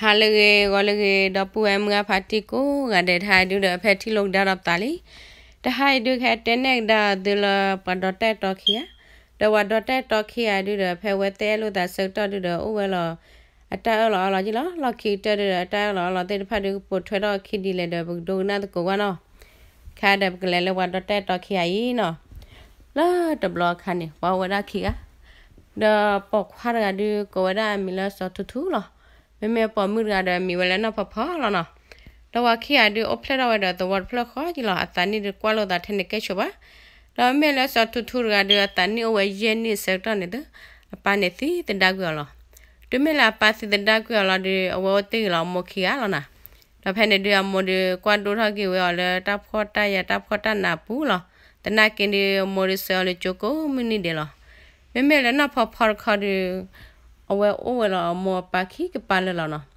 ဟါလၢအဂ့ၤ ဂီၤလၢအဂ့ၤ ဒီပုၢ်ဝဲၢ်မုၢ်အဖါတံၢ်ကိးဂၤဒဲး တဟါအံၤဒုဒီး ဖဲထံၣ်လိာ်ကဒါဒီးပသးလံ. တဟါအံၤဒု ကဟဲတဲနဲၣ်ကဒါသုလၢပှၤဒီးတၢ်အဲၣ်တီခံဂၤ, ဒီးပှၤဒီးတၢ်အဲၣ်တီခံဂၤဒုဒီး ဖဲအဝဲသ့ၣ်အဲၣ်လိာ်သးဆၢကတီၢ်ဒုဒီး အိၣ်ဝဲလီၤ အတၢ်အၢၣ်လီၤအီလီၤက့လီၤ. လီၢ်ခံကတၢၢ်ဒုဒီး အတၢ်အၢၣ်လီၤအီလီၤသ့ၣ်တဖၣ်ဒု ကပိာ်ထွဲထီၣ်အခံဒ်လဲၣ်ဒီး ပကဒိကနၣ်သကိးကွၢ်နီၤ. ခဲဒီးပကလဲၤလၢပှၤဒီးတၢ်အဲၣ်တီခံဂၤအံၤနီၤ. လၢတဘျီအခါန့ၣ် ပှၤအိၣ်ဝဲဒၣ်ခံဂၤ, ဒီးပိာ်ခွါတဂၤဒု ကိးဝဲဒၣ်အမံၤလၢစီၤထူထူလီၤ. မ့မ့ၢ်ပိာ်မုၣ်တဂၤဒီး အမံၤဝဲလၢနီၢ်ဖီဖီလီၤနီၤ. ဒီးပှၤခံဂၤဒု အိၣ်ဖျဲၣ်ထီၣ်ဝဲဒီးသဝီတဖျၢၣ်ဃီက့လီၤ. အသးနံၣ်ဒု ကွၢ်လိာ်သးထဲန့ၣ်ကဲဆိးဘၣ်. ဒီးမ့ၢ်လၢစီၤထူထူတဂၤဒု အသးနံၣ်အိၣ်ဝဲယဲၢ်နံၣ်အဆၢကတီၢ်န့ၣ်ဒီး အပၢ်န့ၣ်သံသဒၣ်ကွံာ်အီၤလီၤ. တုၤမ့ၢ်လၢအပၢ်သံသဒၣ်ကွံာ်အီၤလီၤဒု အဝဲအိၣ်တ့ၢ်ဂ့ၤလီၤအမိၢ်ခံဂၤလီၤနီၤ. ဒီးဖဲန့ၣ်ဒု အမိၢ်ဒု ကွၢ်ဒိၣ်ထီၣ်က့ၤဝဲအီၤလၢတၢ်ဖှီၣ်တၢ်ယာ်တၢ်ဖှီၣ်တၢ်နးအပူၤလီၤ. သနာ်က့ဒု အမိၢ်ဒုစၢၤအီၤလၢကၠိကိးမုၢ်နံၤဒဲးလီၤ. မ့မ့ၢ်လၢနီၢ်ဖီဖီတခီဒု အဝဲအိၣ်ဝဲလီၤအမိၢ်အပၢ်ခံကပၤလၢာ်လီၤနီၤ.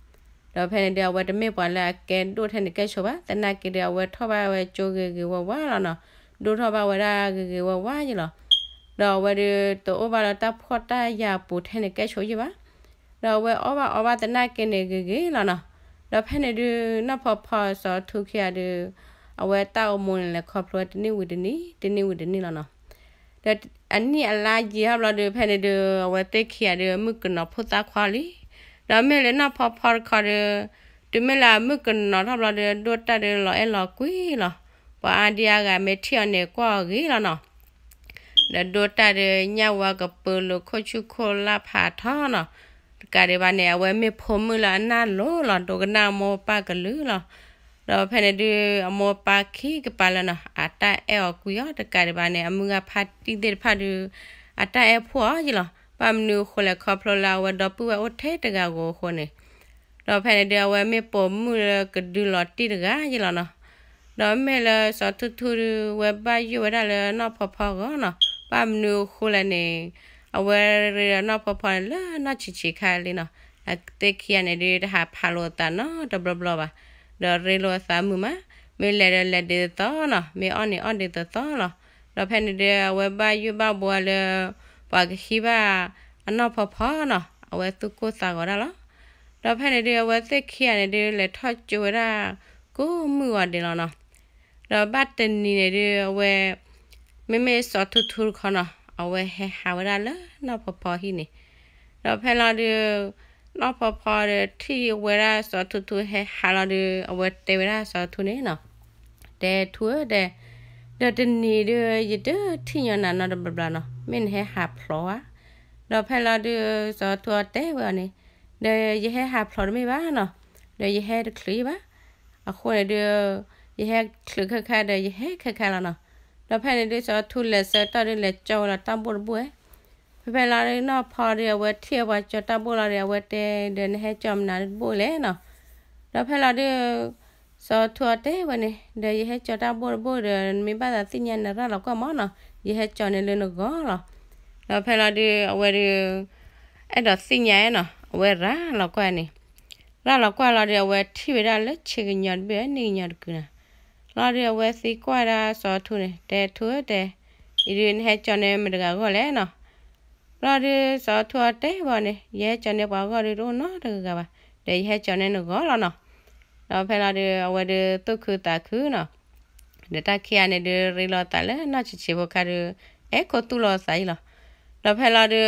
ဒီးဖဲန့ၣ်ဒု အဝဲတမ့ၢ်ပှၤလၢအကဲဒိၣ်ထဲန့ၣ်ကဲဆိးဘၣ်. သနာ်က့ဒု အဝဲထီၣ်ဘၣ်ဝဲကၠိဂ့ၤဂ့ၤဝါဝါလီၤနီၤ. ဒိၣ်ထီၣ်ဘၣ်ဝဲဒၣ်ဂ့ၤဂ့ၤဝါဝါယ့လီၤ. ဒီးအဝဲဒုတအိၣ်ဘၣ်လၢတၢ်ဖှီၣ်တၢ်ယာ်အပူၤထဲန့ၣ်ကဲဆိးယ့ၢ်ဘၣ်. ဒီးအဝဲအီၣ်ဘၣ်အီဘၣ်သနာ်က့န့ၣ်ဂ့ၤဂ့ၤလီၤနီၤ. ဒီးဖဲန့ၣ်ဒု နီၢ်ဖီဖီစီၤထူခံဂၤဒု အဝဲတၢ်အိၣ်မူန့ၣ်လဲၤခီဖျိဝဲတနံၣ်ဝံၤတနံၣ် တနံၣ်ဝံၤတနံၣ်လီၤနီၤ. ဒီးအနံၣ်အလါယံာ်ထီၣ်ဘျီဒု ဖဲန့ၣ်ဒု အဝဲသ့ၣ်ခံဂၤဒု မုၣ်ကနီၤဖိသၣ်ခွါလံ. ဒီးမ့ၢ်လၢနီၢ်ဖီဖီတခီဒု တုၤမ့ၢ်လၢအမုၣ်ကနီၤထီၣ်ဘျီဒု ဒိၣ်တၢ်ဒုလီၤအဲၣ်လီၤကွံလီၤ. ပှၤအါဒံအါဂၤမ့ၢ်ထံၣ်အီၤန့ၣ်ကွၢ်အီၤဂ့ၤလီၤနီၤ. ဒီးဒိၣ်တၢ်ဒု ညၣ်ဝါကပၢၤလိာ်ခိၣ်ဆူၣ်ခိၣ်လၢ်ဖးထီနီၤ. တကးဒံးဘၣ်န့ၣ် အဝဲမ့ၢ်ဖိမုၣ်လၢအနၢ်လိၤလီၤ ဒိကနၣ်အမိၢ်ပၢ်ကလုၢ်လီၤ. ဒီးဖဲန့ၣ်ဒု အမိၢ်ပၢ်ခံကပၤလၢာ်နီၤ အတၢ်အဲၣ်အီၤကွံအီၤ တကးဒံးဘၣ်န့ၣ် အမုၢ်ဂၤဖါတံၢ်သ့ၣ်တဖၣ်ဒု အတၢ်အဲၣ်ဖှီၣ်အီၤယ့လီၤ. ဘၣ်မနုၤအဃိလဲၣ် ခီဖျိလၢအဝဲဒီပုၢ်ဝဲၢ်အိၣ်ထဲတဂၤဧိၤအဃိန့ၣ် ဒီးဖဲန့ၣ်ဒု အဝဲမ့ၢ်ပိာ်မုၣ်လၢကဒုလီၤတံၢ်တဂၤယ့လီၤနီၤ. ဒီးမ့ၢ်လၢစီၤထူထူဒု ဝဲဘၣ်ယိၣ်ဝဲဒၣ်လၢနီၢ်ဖီဖီအဂီၢ်နီၤ. ဘၣ်မနုၤအဃိလဲၣ်န့ၣ် အဝဲရ့ဒီးနီၢ်ဖီဖီန့ၣ်လၢနီၢ်ဆံးဆံးခါလံနီၤ. အသ့ၣ်ခံဂၤန့ၣ်ဒု တဟးဖးလိာ်အသးနီတဘျီဘျီဘၣ်. ဒီးရ့လိာ်အသးမုာ်မး, မ့ၢ်လဲၤဒီးလဲၤဒ်သိးသိးနီၤ, မ့ၢ်အီၣ်န့ၣ်အီၣ်ဒ်သိးသိးလီၤ. ဒီးဖဲန့ၣ်ဒု အဝဲဘၣ်ယိၣ်ဘၣ်ဘှီလၢ ပှၤကဟံးဘၣ်အနီၢ်ဖီဖီနီၤ, အဝဲသူၣ်ကိၢ်သးဂီၤဒၣ်လီၤ. ဒီးဖဲန့ၣ်ဒု အဝဲသ့ၣ်ခံဂၤန့ၣ်ဒု လဲၤထီၣ်ကၠိဝဲဒၣ် ကိးမုၢ်ဂီၤဒဲးလီၤနီၤ. ဒီးဘၣ်တနံၤန့ၣ်ဒု အဝဲ မ့မ့ၢ်စီၤထူထူတခီနီၤ, အဝဲဟဲဟးဝဲဒၣ်လၢနီၢ်ဖီဖီဟံၣ်န့ၣ်. ဒီးဖဲလီၤဒု နီၢ်ဖီဖီဒီးထံၣ်ဝဲဒၣ်စီၤထူထူဟဲဟးလီၤဒု အဝဲတဲဝဲဒၣ်စီၤထူန့ၣ်နီၤ, တဲထူဧၢတဲ, ဒီးတနံၤဒု ယတထံၣ်ညီနၤနီတဘျီဘျီနီၤ, မ့ၢ်နဟဲဟးဖျိးဧါ. ဒီးဖဲလီၤဒု စီၤထူအီၤတဲဝဲအီၤန့ၣ်, ဒီးယဟဲဟးဖျိးတမ့ၢ်ဘၣ်နီၤ, ဒီးယဟဲတချုးဘၣ်. အဃိန့ၣ်ဒု ယဟဲချုးခဲခါဒီးယဟဲခဲခါလီၤနီၤ. ဒီးဖဲန့ၣ်ဒု စီၤထူလဲၤဆၢကတီၢ်ဒု လဲၤကၠီဝဲလီၤတၢ်ဘိၣ်တဘိၣ်ဝဲ. ဖဲဖဲလီၤဒု နီၢ်ဖီဒု အဝဲထံၣ်ဝဲပှၤကၠီတၢ်ဘိၣ်လီၤဒီး အဝဲတဲ ဒီးနဟဲကၠီမနုၤတဘိၣ်လဲၣ်နီၤ. ဒီးဖဲလီၤဒု စီၤထူအီၤတဲဝဲန့ၣ်, ဒီးယဟဲကၠီတၢ်ဘိၣ်တဘိၣ်ဒီး နမ့ၢ်ဘၣ်သးသ့ၣ်ညါနရၤလီၤကွၢ်မးနီၤ, ယဟဲကၠီန့ၣ်လၢနဂီၢ်လီၤ. ဒီးဖဲလီၤဒု အဝဲဒု အဲၣ်ဒိးသ့ၣ်ညါနီၤ, အဝဲရၤလီၤကွၢ်န့ၣ်, ရၤလီၤကွၢ်လီၤဒု အဝဲထံၣ်ဝဲဒၣ်လၢဆ့ကညီတဘ့ၣ် နံၣ်ကညီတကုာ်နီၤ. လီၤဒု အဝဲသံကွၢ်ဒၣ်စီၤထူန့ၣ်, တဲထူဧၢတဲ, အံၤဒု နဟဲကၠီန့ၣ်မတၤတဂၤအဂီၢ်လဲၣ်နီၤ. လီၤဒု စီၤထူအီၤတဲဝဲန့ၣ်, ယဟဲကၠီန့ၢ်ပှၤအဂီၢ်ဒု တအိၣ်နီတဂၤဘၣ်, ဒီးယဟဲကၠီန့ၢ်နဂီၢ်လီၤနီၤ. ဒီးဖဲလီၤဒု အဝဲဒု သူၣ်ခုသးခုနီၤ, ဒီးတၢ်ခံဂၤန့ၣ်ဒု ရ့လိာ်သးလၢနီၢ်ဆံးဆံးဖိခါဒု အဲၣ်ခိၣ်သူၣ်လိာ်သးယံလီၤ. ဒီးဖဲလီၤဒု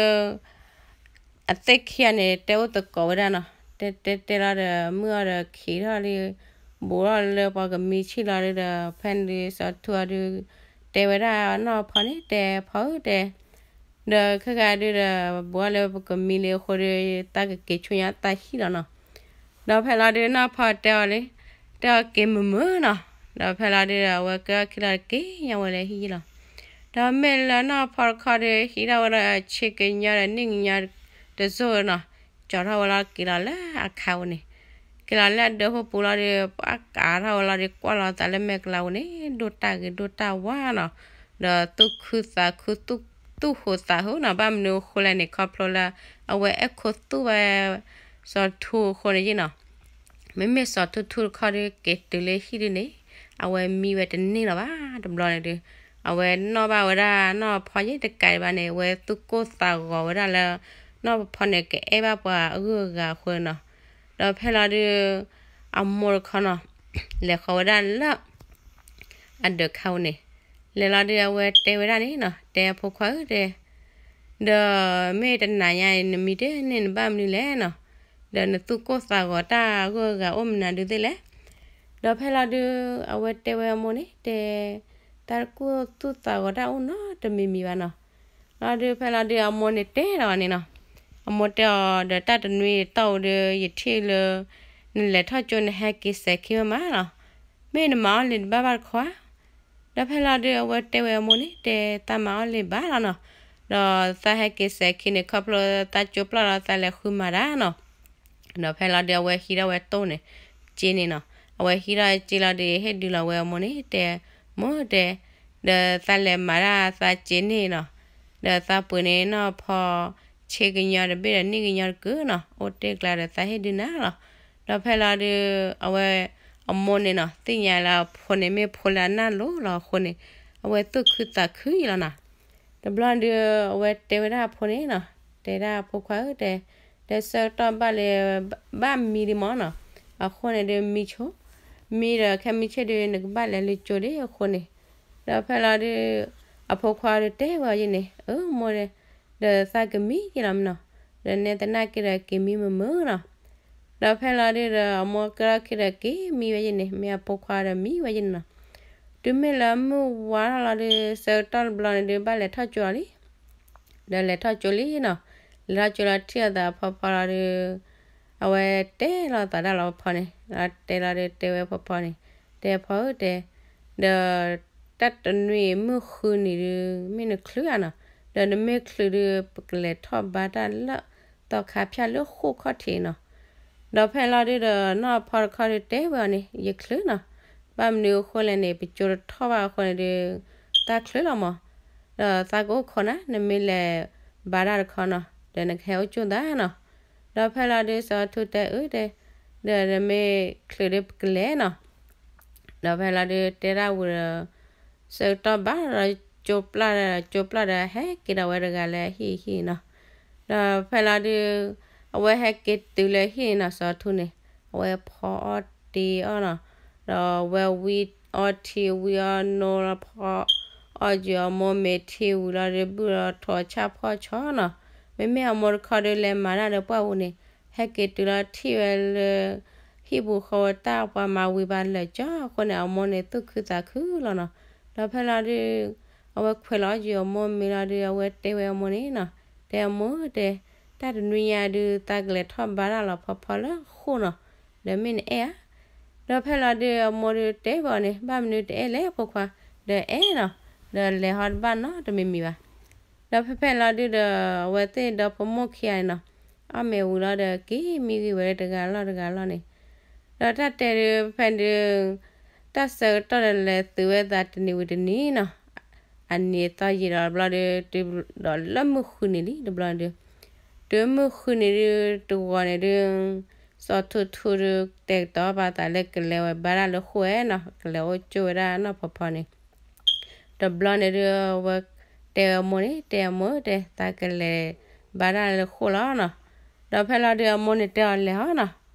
အသ့ၣ်ခံဂၤန့ၣ် တဲအိၣ်သကိးဝဲဒၣ်နီၤ, တဲတဲတဲလီၤဒီး မုၢ်အီၤဒီးခံးထီၣ်လံ, ဘူးထီၣ်လၢပှၤကမံဆံၣ်လီၤဒုဒီး ဖဲန့ၣ်ဒု စီၤထူအီၤဒု တဲဝဲဒၣ်နီၢ်ဖီန့ၣ် တဲဖီဧၢတဲ ဒီးခဲခါဒုဒီး ဘူးထီၣ်လၢပကမံလံအဃိဒီး တၢ်ကက့ၤဆူညါတၢ်ဟံၣ်လီၤနီၤ. ဒီးဖဲလီၤဒု နီၢ်ဖီတဲအီၤလံ, တဲအီၤက့ၤမုာ်မုာ်နီၤ. ဒီးဖဲလီၤဒုဒီး အဝဲကဲထီၣ်ခံလီၤက့ၤညါဝဲလၢဟံၣ်ယံလီၤ. ဒီးမ့ၢ်လၢနီၢ်ဖီတခီဒီး ဟံးထီၣ်ဝဲဒီးဆ့ကညီဒီးနံၣ်ကညီတစိၢ်နီၤ, ကၠီထီၣ်ဝဲလီၤက့ၤလီၤလၢအခါဝဲန့ၣ်, က့ၤလီၤလၢအဒၢးဟိၣ်ပူၤလီၤဒီး ပှၤကးထီၣ်ဝဲလီၤဒီး ကွၢ်လီၤသးလၢမဲာ်ကလၤဝဲန့ၣ် ဒိၣ်တၢ်ဂ့ၤဒိၣ်တၢ်ဝါနီၤ. ဒီးသူၣ်ခုသးခု သူၣ်ဟူးသးဟူးနီၤ, ဘၣ်မနုၤအဃိလဲၣ်န့ၣ် ခီဖျိလၢ အဝဲအဲၣ်ခိၣ်သူၣ်ဝဲ စီၤထူအဃိန့ၣ်ယံနီၤ. မ့မ့ၢ်စီၤထူထူတခီဒီး က့ၤတုၤလၢဟံၣ်ဒုန့ၣ် အဝဲမံဝဲတန့ၢ်လီၤဘၣ်. တဘျီန့ၣ်ဒု အဝဲနီၣ်ဘၣ်ဝဲဒၣ်နီၢ်ဖီယံတကးဒံးဘၣ်န့ၣ် အဝဲသူၣ်ကိၢ်သးဂီၤဝဲဒၣ်လၢ နီၢ်ဖီန့ၣ် ကအဲၣ်ဘၣ်ပှၤအဂုၤအဂၤအဃိန့ၣ်နီၤ. ဒီးဖဲလီၤဒုး အမိၢ်တခီနီၤ လဲၤဃီၤဝဲဒၣ်လၢ အဒၢးခါအံၤန့ၣ်, လဲၤလီၤဒုးအဝဲတဲဝဲဒၣ်န့ၣ်နီၤ, တဲအဖိခွါဧၢ တဲ, ဒီးမ့ၢ်တနၤညါအံၤ နမံတ့ၢ်န့ၢ်နဘၣ်မနုၤလဲၣ်နီၤ, ဒီးနသူၣ်ကိၢ်သးဂီၤတၢ်အဂုၤအဂၤအိၣ်မနုၤဒုးသ့လဲၣ်. ဒီးဖဲလီၤဒုး အဝဲတဲဝဲအမိၢ်န့ၣ် တဲ, တၢ်ကိၢ်သူၣ်သးဂီၤတၢ်အိၣ်နီတမံၤမံၤဘၣ်နီၤ. လီၤဒုးဖဲလီၤဒုးအမိၢ်န့ၣ်တဲလီၤန့ၣ်နီၤ, အမိၢ်တဲအီၤဒီး တၢ်တနွံအတီၢ်အူဒုး ယထံၣ်လၢ နလဲၤထီၣ်ကၠိ နဟဲက့ၤစဲးခံမးမးလီၤ, မ့ၢ်နမၤအီၣ်လံာ်တဘၣ်ဘၣ်တခီဧါ. ဒီးဖဲလီၤဒုးအဝဲတဲဝဲအမိၢ်န့ၣ် တဲတၢ်မၤအီၣ်လံာ်ဘၣ်လီၤနီၤ, ဒီးသးဟဲက့ၤစဲးခံန့ၣ် ခီဖျိသးကၠိပျီၢ်လီၤ သးလဲၤဃုမၤတၢ်နီၤ. ဒီးဖဲလီၤဒုးအဝဲဟံးထီၣ်ဝဲတိၢ်န့ၣ် စ့န့ၣ်နီၤ, အဝဲဟံးထီၣ်စ့လီၤဒုး ဟ့ၣ်ဒုးလီၤဝဲအမိၢ်န့ၣ် တဲ, မိၢ်တဲ, ဒီးသးလဲၤမၤတၢ်သးစ့န့ၣ်နီၤ, ဒီးသးပှ့ၤန့ၢ်နီၢ်ဖီ ဆံကညီတဘ့ၣ်ဒီးနံၣ်ကညီတကုာ်နီၤ, အိၣ်တ့ၢ်ကျါဒီး သးဟ့ၣ်ဒုးနၤလီၤ. ဒီးဖဲလီၤဒုး အဝဲ အမိၢ်န့ၣ်နီၤ သ့ၣ်ညါလၢအဖိန့ၣ် မ့ၢ်ဖိလၢအနၢ်လိၤလီၤအဃိန့ၣ် အဝဲသူၣ်ခုသးခုယံလီၤနီၤ. တဘျီဒုး အဝဲတဲဝဲဒၣ်အဖိန့ၣ်နီၤ, တဲဒၣ်အဖိခွါဧၢ တဲ, ဒီးဆၢကတီၢ်ဘၣ်လံ ဘၣ်မံဒံးမးနီၤ, အဃိန့ၣ်ဒုးမံဆိ, မံဒီးခဲမုၢ်ဆ့ၣ်ဒုး နကဘၣ်လဲၤလၢကၠိဒံးအဃိန့ၣ်, ဒီးဖဲလီၤဒုး အဖိခွါဒုးတဲဝဲအီၤယဲန့ၣ်, အၢ မိၢ်ဒီး ဒီးသးကမံယဲလီၤမနီၤ, ဒီးနဲသနာ်က့ဒီးက့ၤမံမုာ်မုာ်နီၤ. ဒီးဖဲလီၤဒုးဒီးအမိၢ်ကဲထီၣ်ခံဒီးက့ၤမံဝဲယဲန့ၣ်, မ့ၢ်အဖိခွါဒီးမံဝဲယဲန့ၣ်နီၤ. တုၤမ့ၢ်လၢမုၢ်ဝါထီၣ်လီၤဒုး ဆၢကတီၢ်တဘျီန့ၣ်ဒုး ဘၣ်လဲၤထီၣ်ကၠိအီၤလံ. ဒီးလဲၤထီၣ်ကၠိလံနီၤ, လဲၤထီၣ်ကၠိလီၤထံၣ်အသးဖီဖီလီၤဒုး အဝဲတဲလီၤသးဒၣ်လီၤဖီဖီန့ၣ်, ဒီးတဲလီၤဒုးတဲဝဲဖီဖီန့ၣ်, တဲဖီဧၢ တဲ, ဒီး တၢ်တနွံအံၤမုၢ်ဃုနံၤဒုး မ့ၢ်နချုးဧါနီၤ, ဒီးနမ့ၢ်ချုးဒုး ပကလဲၤထီၣ်ဘါတၢ်လၢ သီခါဖၠၣ်လၢဃိၣ်ခီၣ်ထံးနီၤ. ဒီးဖဲလီၤဒုးဒီးနီၢ်ဖီတခီဒုးတဲဝဲအီၤန့ၣ် ယချုးနီၤ, ဘၣ်မနုၤအဃိလဲၣ်န့ၣ် ပကၠိတထီၣ်ဘၣ်အဃိန့ၣ်ဒုး သးချုးလီၤမး, ဒီးသးကအိၣ်ခိးနၤ နမ့ၢ်လဲၤဘါတၢ်တခီနီၤ ဒီးနကဟဲအိၣ်ကၠိသးနီၤ. ဒီးဖဲလီၤဒုးစီၤထူတဲအၢတဲ, ဒီးနမ့ၢ်ချုးဒုးပကလဲၤနီၤ. ဒီးဖဲလီၤဒုးတဲဒၣ်ဝံၤဒီး ဆၢကတီၢ်ဘၣ်ဒီးကၠိပျၢ်ဒီး ကၠိပျၢ်ဒီးဟဲက့ၤဒီးဝဲတဂၤလၢအဟံၣ်ဟံၣ်နီၤ. ဒီးဖဲလီၤဒုး အဝဲဟဲက့ၤတုၤလၢဟံၣ်နီၤ စီၤထူန့ၣ် အဝဲဖီအီၣ်တ့အီၣ်နီၤ. ဒီးအဝဲဝံအီထံဝံအီနိလီၤဖီအီၣ်ယုာ်အမိၢ်မ့ၤထံဝံၤလီၤဒုး ဘုၣ်လီၤထိးဆၣ်ဖီၣ်ဆီနီၤ. မ့မ့ၢ်အမိၢ်တခီဒုးလဲၤမၤတၢ်ဒီးပှၢ်ပူၤန့ၣ် ဟဲက့ၤတုၤလီၤထံၣ်ဝဲလၢ ဟံၣ်ပူၤဃီဝဲတၢ်ပှၤမၤဝံၤဘၣ်လၢာ်ကၠီအဃိန့ၣ် အမိၢ်န့ၣ်သူၣ်ခုသးခုလီၤနီၤ. ဒီးဖဲလီၤဒုး အဝဲခွဲးလီၤအီၣ်ယုာ်အမိၢ်မ့ၤလီၤဒုး အဝဲတဲဝဲအမိၢ်န့ၣ်နီၤ, တဲအမိၢ်တဲ, တၢ်တနွံညါဒုး သးကလဲၤထီၣ်ဘါတၢ်လီၤဖီဖီလၢဃိၣ်နီၤ, ဒီးမ့ၢ်နအဲၣ်ဧါ. ဒီးဖဲလီၤဒုးအမိၢ်ဒုးတဲဝဲအီၤန့ၣ် ဘၣ်မနုၤတအဲၣ်လဲၣ်အဖိခွါ, ဒီးအဲၣ်နီၤ, ဒီးလဲၤဟီတဘၣ်နီတမံၤမံၤဘၣ်. ဒီးဖဲဖဲလီၤဒုးဒီး အဝဲသ့ၣ်ဒီဖိမိၢ်ခံဂၤန့ၣ်နီၤ, အီၣ်မ့ၤဝံၤလီၤဒီးက့ၤမံဂ့ၤဝဲတဂၤလီၢ်တဂၤလီၢ်န့ၣ်, ဒီးတၢ်တဲဒုးဖဲဒုး တၢ်ဆၢကတီၢ်ဒီးလဲၤသုးဝဲသးတနံၤဝံၤတနံၤနီၤ, အနံၤအသီယံာ်ဒီးတဘျီဒုး တုၤဒီးလၢမုၢ်ဃုနံၤလံတဘျီန့ၣ်ဒုး, တုၤမုၢ်ဃုနံၤဒုးတဂီၤန့ၣ်ဒုး စီၤထူထူဒုး တဲာ်ကတီၤပာ်သးလၢကလဲၤဝဲဘါတၢ်လၢဃိၣ်ဝဲနီၤ, ကလဲၤအိၣ်ကၠိဝဲဒၣ်နီၢ်ဖီဖီန့ၣ် တဘျီန့ၣ်ဒုး အဝဲတဲဝဲအမိၢ်န့ၣ်, တဲအမိၢ်တဲ သးကလဲၤဘါတၢ်လၢဃိၣ်လီၤနီၤ. ဒီးဖဲလီၤဒုးအမိၢ်န့ၣ်တဲအီၤလဲၤဟီနီၤ.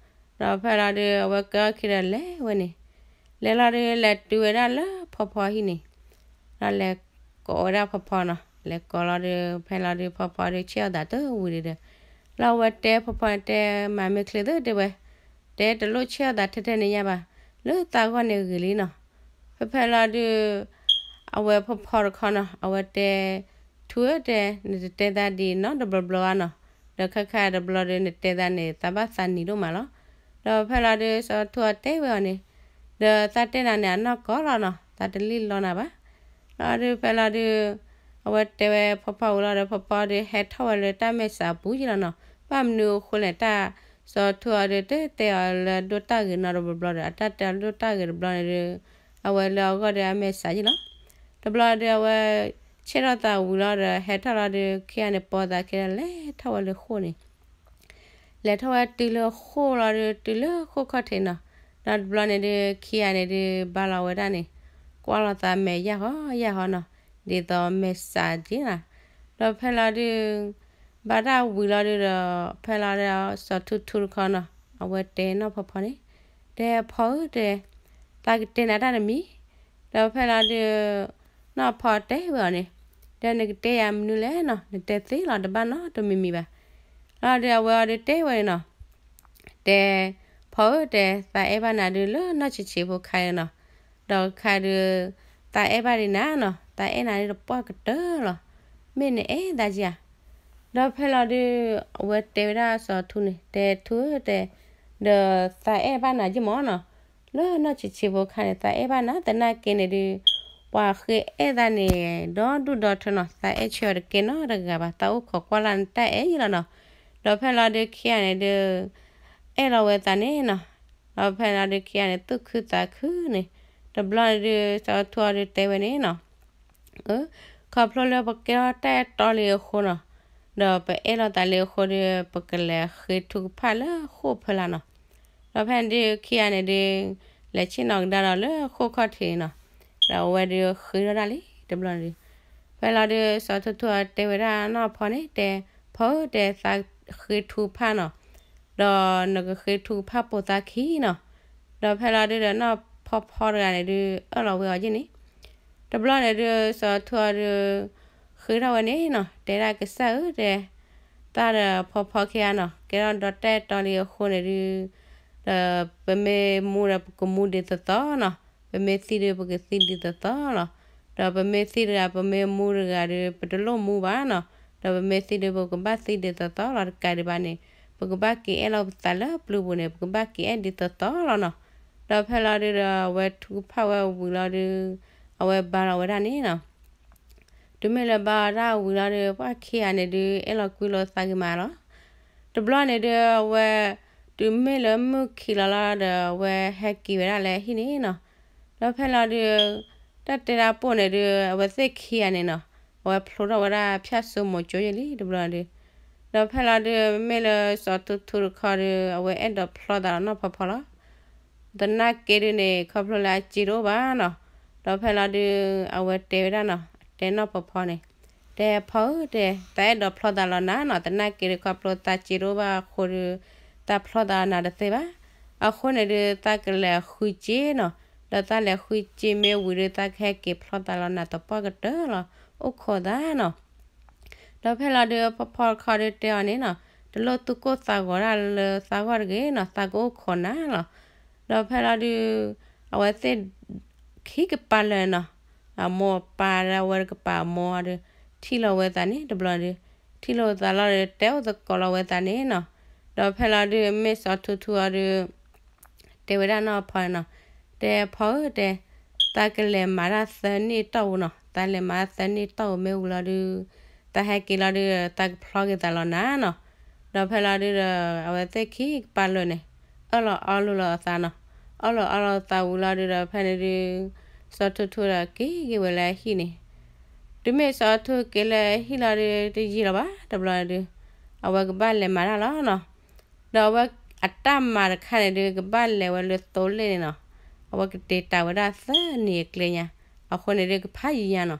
ဒီးဖဲလီၤဒုး အဝဲကဲထီၣ်ခံဒီးလဲၤဝဲန့ၣ်, လဲၤလီၤဒုး လဲၤတုၤဝဲဒၣ်လၢဖီဖီဟံၣ်န့ၣ်, ဒီးလဲၤကိးဝဲဒၣ်ဖီဖီနီၤ. လဲၤကိးလီၤဒုး ဖဲလီၤဒုး ဖီဖီဒုး ဆ့ၣ်အီၣ်သးတဝံၤဒုးဒီး, လီၤအဝဲတဲဖီဖီန့ၣ် တဲ မၤမ့ၢ်ချ့သု တဲဝဲ, တဲတလိၣ်ဆ့ၣ်အီၣ်သးထဲထဲန့ၣ်ညါဘၣ်, လၢသးဂီၢ်န့ၣ်ဂ့ၤလံနီၤ. ဖဲဖဲလီၤဒုး အဝဲဖီဖီတခီနီၤ အဝဲတဲ ထူဧၢ တဲ နတတဲသးဒ်နီတဘျီဘျီဘၣ်နီၤ, ဒီးခါခါတဘျီဒုးနတဲသးန့ၣ် သးဘၣ်သးနံၤဒိၣ်မးလီၤ. ဒီးဖဲလီၤဒုး စီၤထူအတဲဝဲအီၤန့ၣ်, ဒီးသးတဲနၤန့ၣ် အနီၢ်ကီၢ်လီၤနီၤ, သးတလံၣ်လီနၤဘၣ်. လီၤဒုးဖဲလီၤဒုး အဝဲတဲဝဲဖီဖီဝံၤလီၤဒီး ဖီဖီဒုးဟဲထီၣ်ဝဲလၢတၢ်မဲာ်ဆှးပူၤယံလီၤနီၤ. ဘၣ်မနုၤအဃိလဲၣ် တၢ်စီၤထူအီၤဒုး တတဲအီၤလၢအဒိၣ်တၢ်ဂ့ၤနီတဘျီဘျီဒီး အတၢ်တဲအီၤဒိၣ်တၢ်ဂ့ၤတဘျီန့ၣ်ဒုး အဝဲလၢအဂီၢ်ဒီးအမဲာ်ဆှးယံလီၤ. တဘျီဒုးအဝဲ ဆ့ၣ်ထီၣ်သးဝံၤလီၤဒီး ဟဲထီၣ်လီၤဒုး ခံဂၤန့ၣ်ပိာ်သးခံဒီး လဲၤထီၣ်ဝဲလၢဃိၣ်န့ၣ် လဲၤထီၣ်ဝဲတုၤလၢဃိၣ်လီၤဒုး တုၤလၢဃိၣ်ခီၣ်ထံးနီၤ. ဒီးတဘျီန့ၣ်ဒုး ခံဂၤန့ၣ်ဒုး ဘါလီၤဝဲဒၣ်န့ၣ် ကွၢ်လီၤသးမဲာ်ယၢ်ဟီယၢ်ဟီနီၤ, ဒ်သိးမဲာ်ဆှးက့နီၤ. ဒီးဖဲလီၤဒုး ဘါတၢ်ဝံၤလီၤဒုးဒီး ဖဲလီၤဒုး စီၤထူထူတခီနီၤ အဝဲတဲနီၢ်ဖီဖီန့ၣ်, တဲဖီဧၢတဲ, သးကတဲနၤတၢ်တမံၤ, ဒီးဖဲလီၤဒုး နီၢ်ဖီတဲဝဲအီၤန့ၣ်, ဒီးနကတဲယၤမနုၤလဲၣ်နီၤ, နတဲသ့လီၤ တဘၣ်နီတမံၤမံၤဘၣ်. လီၤဒုးအဝဲအီၤဒုးတဲဝဲန့ၣ်နီၤ, တဲ, ဖီဧၢတဲ, သးအဲၣ်ဘၣ်နၤဒုးလၢနီၢ်ဆံးဆံးဖိခါအံၤနီၤ, ဒီးခါဒုး သးအဲၣ်ဘၣ်ဒံးနၤနီၤ, သးအဲၣ်နၤဒုးတပှၢ်ကတၢၢ်လီၤ, မ့ၢ်နအဲၣ်သးကဧါ. ဒီးဖဲလီၤဒုး အဝဲတဲဝဲဒၣ်စီၤထူန့ၣ်, တဲထူဧၢတဲ, ဒီးသးအဲၣ်ဘၣ်နၤယ့ၢ်မးနီၤ, လၢနီၢ်ဆံးဆံးဖိခါန့ၣ် သးအဲၣ်ဘၣ်နၤ, သနာ်က့န့ၣ်ဒုး ပှၤဃ့အဲၣ်သးန့ၣ် ဒီဒူၣ်ဒီထၢနီၤ, သးအဲၣ်ဆၢအီၤတကဲနီတဂၤဘၣ်, သးအိၣ်ခိးကွၢ်လၢနတၢ်အဲၣ်ယ့ၢ်လီၤနီၤ. ဒီးဖဲလီၤဒုးခံဂၤန့ၣ်ဒုး အဲၣ်လီၤဝဲသးန့ၣ်နီၤ, ဒီးဖဲလီၤဒုးခံဂၤန့ၣ် သူၣ်ခုသးခုန့ၣ်, တဘျီန့ၣ်ဒုး စီၤထူအီၤဒုးတဲဝဲန့ၣ်နီၤ, ခီဖျိလၢပကဲထီၣ်တၢ်အဲၣ်တီလံအဃိနီၤ, ဒီးပအဲၣ်လီၤသးလံအဃိဒီး ပကလဲၤဃ့ထုကဖၣ်လၢဃိၣ်ဖၢလၢ်နီၤ. ဒီးဖဲန့ၣ်ဒုးခံဂၤန့ၣ်ဒုး လဲၤဆ့ၣ်နီၤကဒါဒီးလၢဃိၣ်ခီၣ်ထံးနီၤ, ဒီးအဝဲဒုးဃ့ထီၣ်ဒၣ်လံတဘျီန့ၣ်ဒုး, ဖဲလီၤဒုး စီၤထူထူတဲဝဲဒၣ်နီၢ်ဖီန့ၣ်, တဲ, ဖီဧၢတဲ, သးဃ့ထုကဖၣ်နီၤ, ဒီးနကဃ့ထုကဖၣ်ပိာ်သးခံနီၤ. ဒီးဖဲလီၤဒုးဒီးနီၢ်ဖီဖီတဂၤန့ၣ်ဒုး အၢၣ်လီၤဝဲအီၤယ့ၢ်န့ၣ်, တဘျီန့ၣ်ဒုး စီၤထူအီၤဒုး ဃ့ထီၣ်ဝဲန့ၣ်နီၤ, တဲဒၣ်ကစၢ်ဧၢတဲ, သးဒီးဖီဖီခံဂၤနီၤ ကဲထီၣ်ဒီးတၢ်အဲၣ်တီလံအဃိန့ၣ်ဒုး, ဒီးပမ့ၢ်မူဒီးပကမူဒ်သိးသိးနီၤ, ပမ့ၢ်သံဒုးပကသံဒ်သိးသိးလီၤ. ဒီးပမ့ၢ်သံတဂၤ ပမ့ၢ်မူတဂၤဒီး ပတလိၣ်မူဘၣ်နီၤ, ဒီးပမ့ၢ်သံဒုးပကဘၣ်သံဒ်သိးသိးလီၤ. တကးဒံးဘၣ်န့ၣ် ပကဘၣ်က့ၤအဲၣ်လီၤပသးလၢပျုၤပူၤန့ၣ် ပကဘၣ်က့ၤအဲၣ်ဒ်သိးသိးလီၤနီၤ. ဒီးဖဲလီၤဒုးဒီး အဝဲထုကဖၣ်ဝဲဝံၤလီၤဒုး အဝဲဘါလီၤဝဲဒၣ်န့ၣ်နီၤ. တုၤမ့ၢ်လၢဘါဝဲဒၣ်ဝံၤလီၤဒီး ပှၤခံဂၤန့ၣ်ဒုး အဲၣ်လီၤကွံလိာ်သးဂ့ၤမးလီၤ. တဘျီန့ၣ်ဒုး အဝဲ တုၤမ့ၢ်လၢမုၢ်ခံးလီၤလီၤဒီး အဝဲဟဲက့ၤဝဲဒၣ်လၢဟံၣ်န့ၣ်နီၤ. ဒီးဖဲလီၤဒုး တၢ်တဲတၢ်ပိၢ်န့ၣ်ဒုး အဝဲသ့ၣ်ခံဂၤန့ၣ်နီၤ အဝဲဖျိထီၣ်ဝဲဒၣ်ဖၠၣ်စိမိၤကၠိယဲၢ်လံတဘျီဒုး. ဒီးဖဲလီၤဒုး မ့ၢ်လၢစီၤထူထူတခီဒုး အဝဲအဲၣ်ဒိးဖျီသးလီၤနီၢ်ဖီဖီလီၤ. သနာ်က့ဒုးန့ၣ် ခီဖျိလၢအစ့တအိၣ်ဘၣ်နီၤ. ဒီးဖဲလီၤဒုး အဝဲတဲဝဲဒၣ်နီၤ တဲနီၢ်ဖီဖီန့ၣ်, တဲဖီဧၢတဲ, သးအဲၣ်ဒိးဖျီသးလီၤနၤနီၤ, သနာ်က့ဒုးခီဖျိသးစ့တအိၣ်ဘၣ်အဃိဒုး သးဖျီသးလီၤနၤတသ့ဘၣ်. အဃိန့ၣ်ဒုး သးကလဲၤဃုစ့နီၤ, ဒီးသးလဲၤဃုစ့မ့ၢ်ဝံၤဒုး သးကဟဲက့ၤဖျီသးလီၤနၤသပှၢ်ကတၢၢ်လီၤ, အိၣ်ခိးသးနီၤ. ဒီးဖဲလီၤဒုး ဖီဖီတခီဒုးတဲအီၤန့ၣ်နီၤ, တလိၣ်သူၣ်ကိၢ်သးဂီၤဒၣ်လၢသးဂီၢ်တဂ့ၤနီၤ, သးကအိၣ်ခိးနၤလီၤ. ဒီးဖဲလီၤဒုး အဝဲသ့ၣ် ခံကပၤလၢာ်နီၤ, အမိၢ်အပၢ်လၢအဝဲတကပၤအမိၢ်ဒုး ထံၣ်လီၤဝဲသးန့ၣ်တဘျီဒုး, ထံၣ်လီၤဝဲသးလီၤဒီး တဲအိၣ်သကိးလီၤဝဲသးန့ၣ်နီၤ. ဒီးဖဲလီၤဒုး မ့ၢ်စီၤထူထူအီၤဒုး တဲဝဲဒၣ်နီၢ်ဖီန့ၣ်နီၤ, တဲဖီဧၢတဲ, သးကလဲၤမၤတၢ်သၢနံၣ်တီၢ်ပူၤနီၤ, သးလဲၤမၤတၢ်သၢနံၣ်တီၢ်ပူၤမ့ၢ်ဝံၤလီၤဒုး သးဟဲက့ၤလီၤဒုး သးကဖျီက့ၤသးလီၤနၤနီၤ. ဒီးဖဲလီၤဒုးဒီး အဝဲသ့ၣ်ခံကပၤလၢာ်န့ၣ် အၢၣ်လီၤအီလိာ်လီၤအသးနီၤ. အၢၣ်လီၤအီလိာ်သးဝံၤလီၤဒုးဒီး ဖဲန့ၣ်ဒုး စီၤထူထူဒီးက့ၤက့ၤဝဲလၢအဟံၣ်န့ၣ်, တုၤမ့ၢ်စီၤထူက့ၤလၢအဟံၣ်လီၤဒုး တယံာ်လီၤဘၣ်တဘျီဒုး အဝဲကဘၣ်လဲၤမၤတၢ်လီၤနီၤ. ဒီးအဝဲအတၢ်မၤတခါန့ၣ်ဒုး ကဘၣ်လဲၤဝဲလၢသိလ့ၣ်န့ၣ်နီၤ. အဝဲကတ့ၤတၢ်ဝဲဒၣ်သၢနံၣ်အကျဲညါ, အဃိန့ၣ်ဒုးကဖးယံၤညါနီၤ.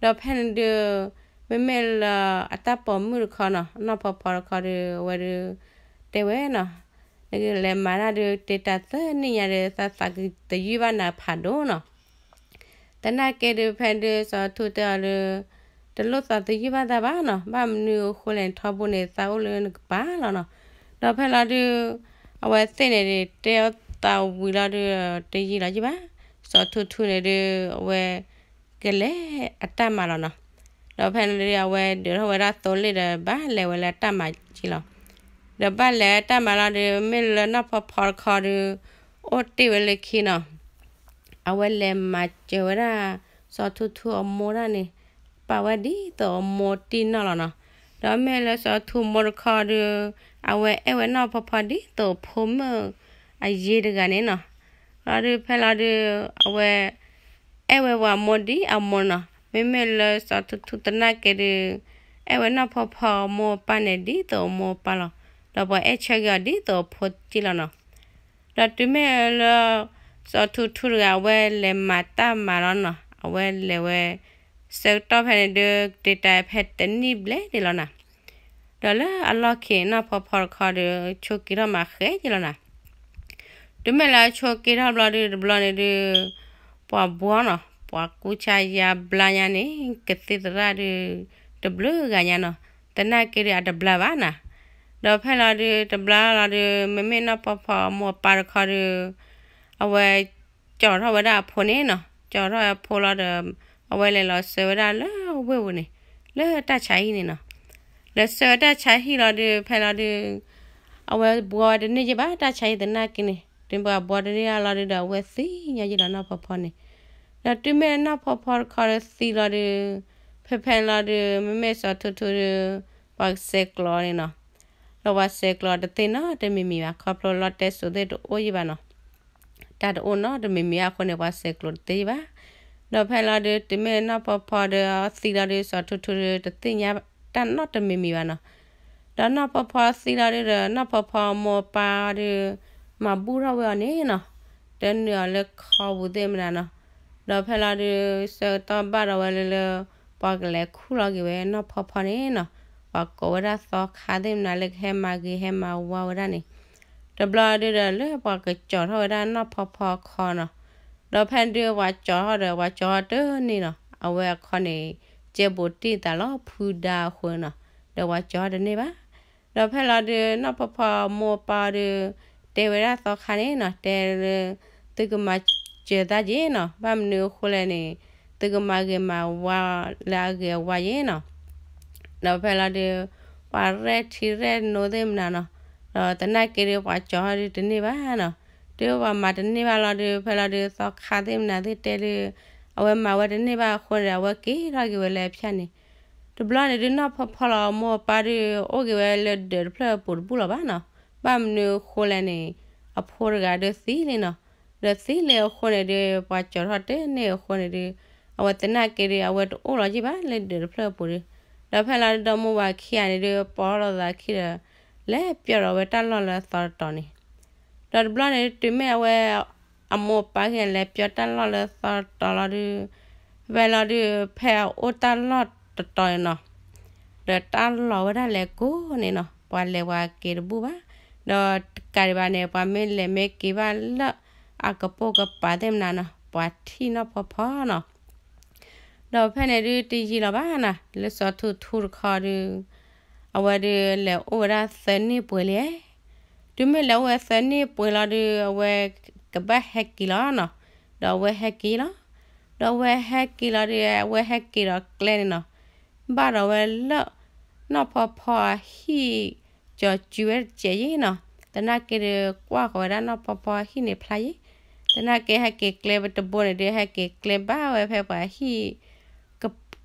ဒီးဖဲန့ၣ်ဒုး မ့မ့ၢ်လၢအတၢ်ပိာ်မုၣ်တခီနီၤ, နီၢ်ဖီဖီတခီဒုး အဝဲဒုး တဲဝဲနီၤ, နကလဲၤမၤတၢ်ဒုး တ့ၤတၢ်သၢနံၣ်ညါဒီး သးသးကတယုၢ်ဘၣ်နၤဖးဒိၣ်နီၤ. သနာ်က့ဒုး ဖဲဒုး စီၤထူတဲအီၤဒုး တလိၣ်သးသယုၢ်ဘၣ်သးဘၣ်နီၤ, ဘၣ်မနုၤအဃိလဲၣ်န့ၣ် ထီဘိန့ၣ် သးအိၣ်လၢနကပၤလီၤနီၤ. ဒီးဖဲလီၤဒုး အဝဲသ့ၣ်န့ၣ်ဒုး တဲအီၤသးဝံၤလီၤဒုး တယံာ်လီၤယံာ်ဘၣ်, စီၤထူထူန့ၣ်ဒုး အဝဲ ကလဲၤအတၢ်မၤလီၤနီၤ. ဒီးဖဲန့ၣ်ဒုး အဝဲဒုးထီၣ်ဝဲဒၣ်သိလ့ၣ်ဒီး ဘၣ်လဲၤဝဲလၢတၢ်မၤက့လီၤ. ဒီးဘၣ်လဲၤတၢ်မၤလီၤဒုး မ့ၢ်လၢနီၢ်ဖီဖီတခီဒုး အိၣ်တ့ၢ်ဝဲလၢခံနီၤ. အဝဲလဲၤမၤစၢၤဝဲဒၣ် စီၤထူထူအမိၢ်ဒၣ်န့ၣ် ပာ်ဝဲဒ်သိးအမိၢ်တံၢ်နီၢ်လီၤနီၤ. ဒီးမ့ၢ်လၢစီၤထူမိၢ်တခီဒုး အဝဲအဲၣ်ဝဲနီၢ်ဖီဖီဒ်သိးဖိမုၣ်အယ့တဂၤန့ၣ်နီၤ. လီၤဒုးဖဲလီၤဒုး အဝဲ အဲၣ်ဝဲပှၤမိၢ်ဒ်အမိၢ်နီၤ. မ့မ့ၢ်လၢစီၤထူထူသနာ်က့ဒုး အဲၣ်ဝဲနီၢ်ဖီဖီအမိၢ်အပၢ်န့ၣ် ဒ်သိးအမိၢ်အပၢ်လီၤ. ဒီးပှၤအဲၣ်ဆၢက့ၤအီၤဒ်သိးအဖိတံၢ်လီၤနီၤ. ဒီးတုၤမ့ၢ်လၢ စီၤထူထူတဂၤ အဝဲလဲၤမၤတၢ်မၤလီၤနီၤ. အဝဲလဲၤဝဲ ဆၢကတီၢ်ဖဲန့ၣ်ဒုး တ့ၤတၢ်ဖဲတနံၣ်ဘျဲၣ်ဒံးလီၤနီၤ. ဒီးလၢအလီၢ်ခံ နီၢ်ဖီဖီတခီဒီး ဆိးက့ထီၣ်မးဃဲက့ၤလီၤနၤ. တုၤမ့ၢ်လၢအဆိးက့ထီၣ်ဘျီဒုး တဘျီန့ၣ်ဒုး ပှၤဘှီနီၤ ပှၤကူစါယါဘျါညါန့ၣ် ကသံၣ်သရၣ်ဒုး တဘျုးဂၤညါနီၤ, သနာ်က့ဒုးအတဘျါဘၣ်နၤ. ဒီးဖဲလီၤဒုး တဘျါလီၤဒုး မ့မ့ၢ်နီၢ်ဖီဖီအမိၢ်အပၢ်တခီဒုး အဝဲ ကၠီထီၣ်ဝဲဒၣ်အဖိန့ၣ်နီၤ, ကၠီထီၣ်အဖိလီၤဒီး အဝဲလဲၤလီၤဆှၢဝဲဒၣ်လၢဝ့ၢ်ပူၤန့ၣ် လၢတၢ်ဆါဟံၣ်န့ၣ်နီၤ. လဲၤဆှၢဝဲတၢ်ဆါဟံၣ်လီၤဒုး ဖဲလီၤဒုး အဝဲဘှီဝဲတန့ၢ်ယဲၢ်ဘၣ် တၢ်ဆါဟံၣ်သနာ်က့န့ၣ် တုၤပှၤဘှီတန့ၢ်အလီၤဒုးဒီး အဝဲသံညါယဲၢ်လီၤနီၢ်ဖီဖီန့ၣ်. ဒီးတုၤမ့ၢ်နီၢ်ဖီဖီတခီဒီးသံလီၤဒုး ဖဲဖဲန့ၣ်လီၤဒုး မ့မ့ၢ်စီၤထူထူဒုး ပှၤကဆဲးကျိးန့ၣ်နီၤ. ဒီးပှၤဆဲးကျိးတသ့နီတမံၤမံၤဘၣ် ခီဖျိလီၢ်တဲစိၤသ့ၣ်တအိၣ်ယဲၢ်ဘၣ်နီၤ. တၢ်တအိၣ်နီတမံၤမံၤအဃိန့ၣ် ပှၤဆဲးကျိးတသ့ယဲၢ်ဘၣ်. ဒီးဖဲလီၤဒုး တုၤမ့ၢ်နီၢ်ဖီဖီဒီးသံလီၤဒုး စီၤထူထူဒုး တသ့ၣ်ညါတၢ်နီတမံၤမံၤဘၣ်နီၤ. ဒီးနီၢ်ဖီဖီသံလီၤဒုးဒီး နီၢ်ဖီဖီအမိၢ်အပၢ်ဒုး မၤဘူၣ်ထီၣ်ဝဲအီၤန့ၣ်နီၤ, တနုာ်အီၤလၢခီပူၤသ့ၣ်မနုၤနီၤ. ဒီးဖဲလီၤဒုး ဆၢကတီၢ်ဘၣ်ဒီးဝဲလၢလၢ ပှၤကလဲၤခူၣ်လီၤက့ၤဝဲနီၢ်ဖီဖီန့ၣ်နီၤ, ပှၤကိးဝဲဒၣ်သီခါသ့ၣ်မနုၤလၢကဟဲမၤဂ့ၤဟဲမၤဝါဝဲဒၣ်န့ၣ် တဘျီဒုးဒီးလၢပှၤကကၠီထီၣ်ဝဲဒၣ်နီၢ်ဖီဖီအခီနီၤ. ဒီးဖဲဒုးပှၤကၠီထီၣ်ဒီး ပှၤကၠီထီၣ်တန့ၢ်နီၤ, အဝဲအခီန့ၣ် ကဲဘိးတံၢ်သးလီၤဖုဒါအဃိနီၤ, ဒီးပှၤကၠီထီၣ်တန့ၢ်ဘၣ်. ဒီးဖဲလီၤဒုး နီၢ်ဖီဖီမိၢ်ပၢ်ဒုး တဲဝဲဒၣ်သီခါန့ၣ်နီၤ, တဲလၢ သုကမၤစၢၤသးက့ၤနီၤ, ဘၣ်မနုၤအဃိလဲၣ်န့ၣ် သုကမၤဂ့ၤမၤဝါလၢအဂ့ၤအဝါယဲၢ်နီၤ. ဒီးဖဲလီၤဒုး ပှၤရဲၣ်ထံရဲၣ်နိသ့ၣ်မနုၤနီၤ, ဒီးသနာ်က့ဒုးပှၤကၠီထီၣ်ဒုးတန့ၢ်ဘၣ်နီၤ. ဒုးပှၤမၤတန့ၢ်ဘၣ်လီၤဒုး ဖဲလီၤဒုးသီခါသ့ၣ်မနုၤသ့ၣ်တဲဒုး အဝဲမၤဝဲတန့ၢ်ဘၣ်အဃိန့ၣ်ဒီး အဝဲက့ၤထီၣ်က့ၤဝဲလၢအဖၠၣ်န့ၣ် တဘျီန့ၣ်ဒုး နီၢ်ဖီဖီလီၤအမိၢ်အပၢ်ဒုး အိၣ်က့ၤဝဲလၢဒၢးတဖျၢၣ်အပူၤတဘူၣ်လီၤဘၣ်နီၤ. ဘၣ်မနုၤအဃိလဲၣ်န့ၣ် အဖိတဂၤဒုးသံလံနီၤ. ဒီးသံလံအဃိန့ၣ်ဒုး ပှၤကၠီထီၣ်တန့ၢ်အဃိန့ၣ်ဒုး အဝဲသနာ်က့ဒုး အဝဲတအိၣ်လီၤယဲၢ်ဘၣ်လၢဒၢးတဖျၢၣ်အပူၤဒုး. ဒီးဖဲလီၤဒုး ဒီမါဝၤခံဂၤန့ၣ်ဒုး ပိာ်ထီၣ်လိာ်သးခံဒီး လဲၤပျီဒီးဝဲတၢ်လီၢ်လၢအသီတတီၤန့ၣ် ဒီးတဘျီန့ၣ် တုၤမ့ၢ်အဝဲ အမိၢ်အပၢ်ခံဂၤလဲၤပျီတၢ်လီၢ်လၢသီတတီၤလီၤဒုး ဖဲလီၤဒုး ဖဲအအိၣ်တၢ်လီၢ်တတီၤန့ၣ်နီၤ ဒီးတၢ်လီၤဝဲဒၣ်လဲၤကိးန့ၣ်နီၤ ပှၤလဲၤပှၤက့ၤတဘူၣ်ဘၣ်. ဒီးတကးဒံးဘၣ်န့ၣ် ပှၤမ့ၢ်လဲၤမ့ၢ်က့ၤဘၣ်လၢအကပိာ်ကပၤသ့ၣ်မနုၤနီၤ ပှၤထံၣ်နီၢ်ဖီဖီနီၤ. ဒီးဖဲန့ၣ်ဒုးတယံာ်လီၤဘၣ်နီၤ လၢစီၤထူထူတခီဒုး အဝဲဒုးလဲၤအိၣ်ဝဲဒၣ်သၢနံၣ်ပှဲၤလံ. တုၤမ့ၢ်လၢအဝဲသၢနံၣ်ပှဲၤလီၤဒုး အဝဲကဘၣ်ဟဲက့ၤလီၤနီၤ. ဒီးအဝဲဟဲက့ၤလီၤ. ဒီးအဝဲဟဲက့ၤလီၤဒုး အဝဲဟဲက့ၤဒီးကျဲန့ၣ်နီၤ ဘၣ်ဒီးဝဲလၢ နီၢ်ဖီဖီအဟံၣ် ကၠီၤစုဝဲတစဲးယဲၢ်နီၤ. သနာ်က့ဒုးကွၢ်ဃီၤဝဲဒၣ်နီၢ်ဖီဖီအဟံၣ်န့ၣ်ဖျါယဲၢ်. သနာ်က့ဟဲက့ၤကျဲတဘိန့ၣ်ဒုး ဟဲက့ၤကျဲဘၣ်ဝဲဖဲပှၤဟံၣ်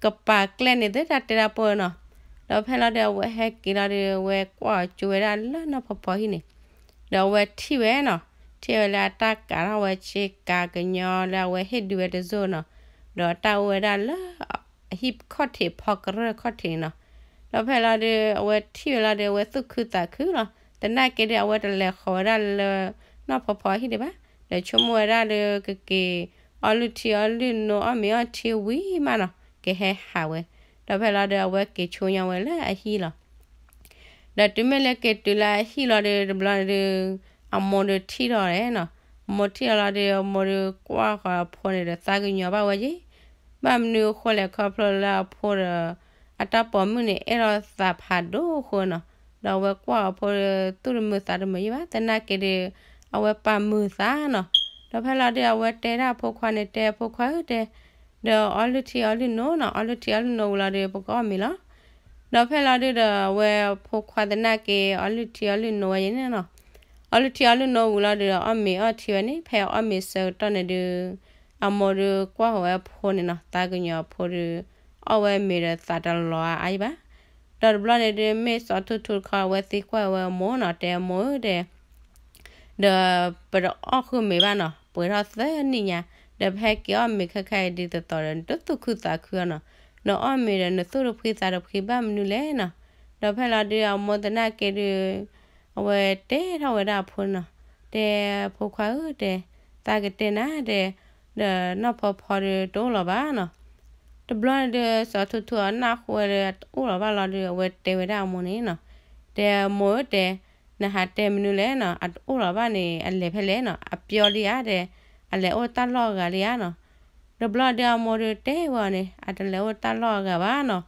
ကပၤကျဲန့ၣ်သ့တၢ်တဲတၢ်ပိၢ်နီၤ. ဒီးဖဲလီၤဒုးအဝဲဟဲက့ၤလီၤဒုး အဝဲကွၢ်အီၤကၠိဝဲဒၣ်လၢနီၢ်ဖီဖီဟံၣ်န့ၣ် ဒီးအဝဲထံၣ်ဝဲနီၤ. ထံၣ်ဝဲလၢအတၢ်ကးထီၣ်ဝဲဆ့ကၤကညီလၢအဝဲဟ့ၣ်ဒုးဝဲတစိၢ်နီၤ. ဒီးတၢ်အိၣ်ဝဲဒၣ်လၢ အဟံၣ်ခီၣ်ထံးဖီကရၢၢ်ခီၣ်ထံးန့ၣ်နီၤ. ဒီးဖဲလီၤဒုး အဝဲထံၣ်ဝဲလီၤဒုး အဝဲသူၣ်ခုသးခုလီၤ. သနာ်က့ဒုး အဝဲတလဲၤဃီၤဝဲဒၣ်လၢ နီၢ်ဖီဖီဟံၣ်ဒံးဘၣ်. ဒီးဆိကမိၣ်ဝဲဒၣ်လၢကက့ၤ အီလုၢ်ထံအီလုၢ်နိ အီၣ်မ့ၤအီထံဝံၤမးနီၤ ကဟဲဟးဝဲ. ဒီးဖဲလီၤဒုး အဝဲက့ၤဆိညါဝဲလၢအဟံၣ်လီၤ. ဒီးတုၤမ့ၢ်လၢက့ၤတုၤလၢအဟံၣ်လီၤဒုး တဘျီန့ၣ်ဒုး အမိၢ်ဒုးထံၣ်ထီၣ်န့ၣ်နီၤ. အမိၢ်ထံၣ်ထီၣ်လီၤဒုး အမိၢ်ဒုးကွၢ်ဃီၤအဖိန့ၣ်ဒီးသးကညီၤဘၣ်ဝဲယဲၢ်. ဘၣ်မနုၤအဃိလဲၣ် ခီဖျိလၢအဖိဒီး အတၢ်ပိာ်မုၣ်န့ၣ် အဲၣ်လိာ်သးဖးဒိၣ်အဃိနီၤ. ဒီးအဝဲကွၢ်အဖိဒုး သူၣ်တမုာ်သးတမုာ်ယဲၢ်ဘၣ်. သနာ်က့ဒုး အဝဲပာ်မုာ်သးနီၤ. ဒီးဖဲလီၤဒုး အဝဲတဲဒၣ်အဖိခွါန့ၣ် တဲအဖိခွါဧၢ တဲ ဒီးအီလုၢ်ထံအီလုၢ်နိနီၤ. အီလုၢ်ထံအီလုၢ်နိဝံၤလီၤဒုး ပကအီၣ်မ့ၤလီၤ. ဒီးဖဲလီၤဒုးဒီး အဝဲဖိခွါသနာ်က့ အီလုၢ်ထံအီလုၢ်နိဝဲယဲၢ်န့ၣ်နီၤ. အီလုၢ်ထံအီလုၢ်နိဝံၤလီၤဒုး အီၣ်မ့ၤအီထံဝဲန့ၣ် ဖဲအီၣ်မ့ၤဆၢကတီၢ်န့ၣ်ဒုး အမိၢ်ဒုးကွၢ်ဃီၤဝဲအဖိန့ၣ်နီၤ. သးကညီၤအဖိဒုး အီၣ်ဝဲမ့ၤဒီးသးတလီၤအါအါယဲၢ်ဘၣ်. ဒီးတဘျီန့ၣ်ဒုး မ့ၢ်စီၤထူထူတခီ အဝဲသံကွၢ်ဝဲအမိၢ်နီၤ တဲအမိၢ်ဧၢ တဲ ဒီးပတအီၣ်ဃုာ်မ့ၤဘၣ်နီၤ ပှဲၤထီၣ်သၢနံၣ်ညါ, ဒီးပဟဲက့ၤအီၣ်မ့ၤခဲခါအံၤဒ်သိးသိးဒီး နတသူၣ်ခုသးခုအီၤနီၤ, နအီၣ်မ့ၤဒီးနသူၣ်တဖှံသးတဖှံဘၣ်မနုၤလဲၣ်နီၤ. ဒီးဖဲလီၤဒုးအမိၢ်သနာ်က့ဒုး အဝဲတဲထီၣ်ဝဲဒၣ်အဖိနီၤ, တဲဖိခွါဧၢ တဲ, သးကတဲနၤ တဲ, ဒီးနီၢ်ဖီဖီဒုးတအိၣ်လီၤဘၣ်နီၤ. တဘျီန့ၣ်ဒုး စီၤထူထူအနၢ်ဟူဝဲလၢအတအိၣ်လီၤဘၣ်လီၤဒီး အဝဲတဲဝဲဒၣ်အမိၢ်န့ၣ်နီၤ, တဲမိၢ်ဧၢတဲ, နဟးတဲမနုၤလဲၣ်နီၤ, အတအိၣ်လီၤဘၣ်န့ၣ် အလဲၤဖဲလဲၣ်နီၤ, အပျီလံဧါတဲ, အလဲၤအိၣ်တၢ်လီၢ်အဂၤလံဧါနီၤ. တဘျီဒုးအမိၢ်ဒုးတဲဝဲအီၤန့ၣ် အတလဲၤအိၣ်တၢ်လီၢ်အဂၤဘၣ်နီၤ,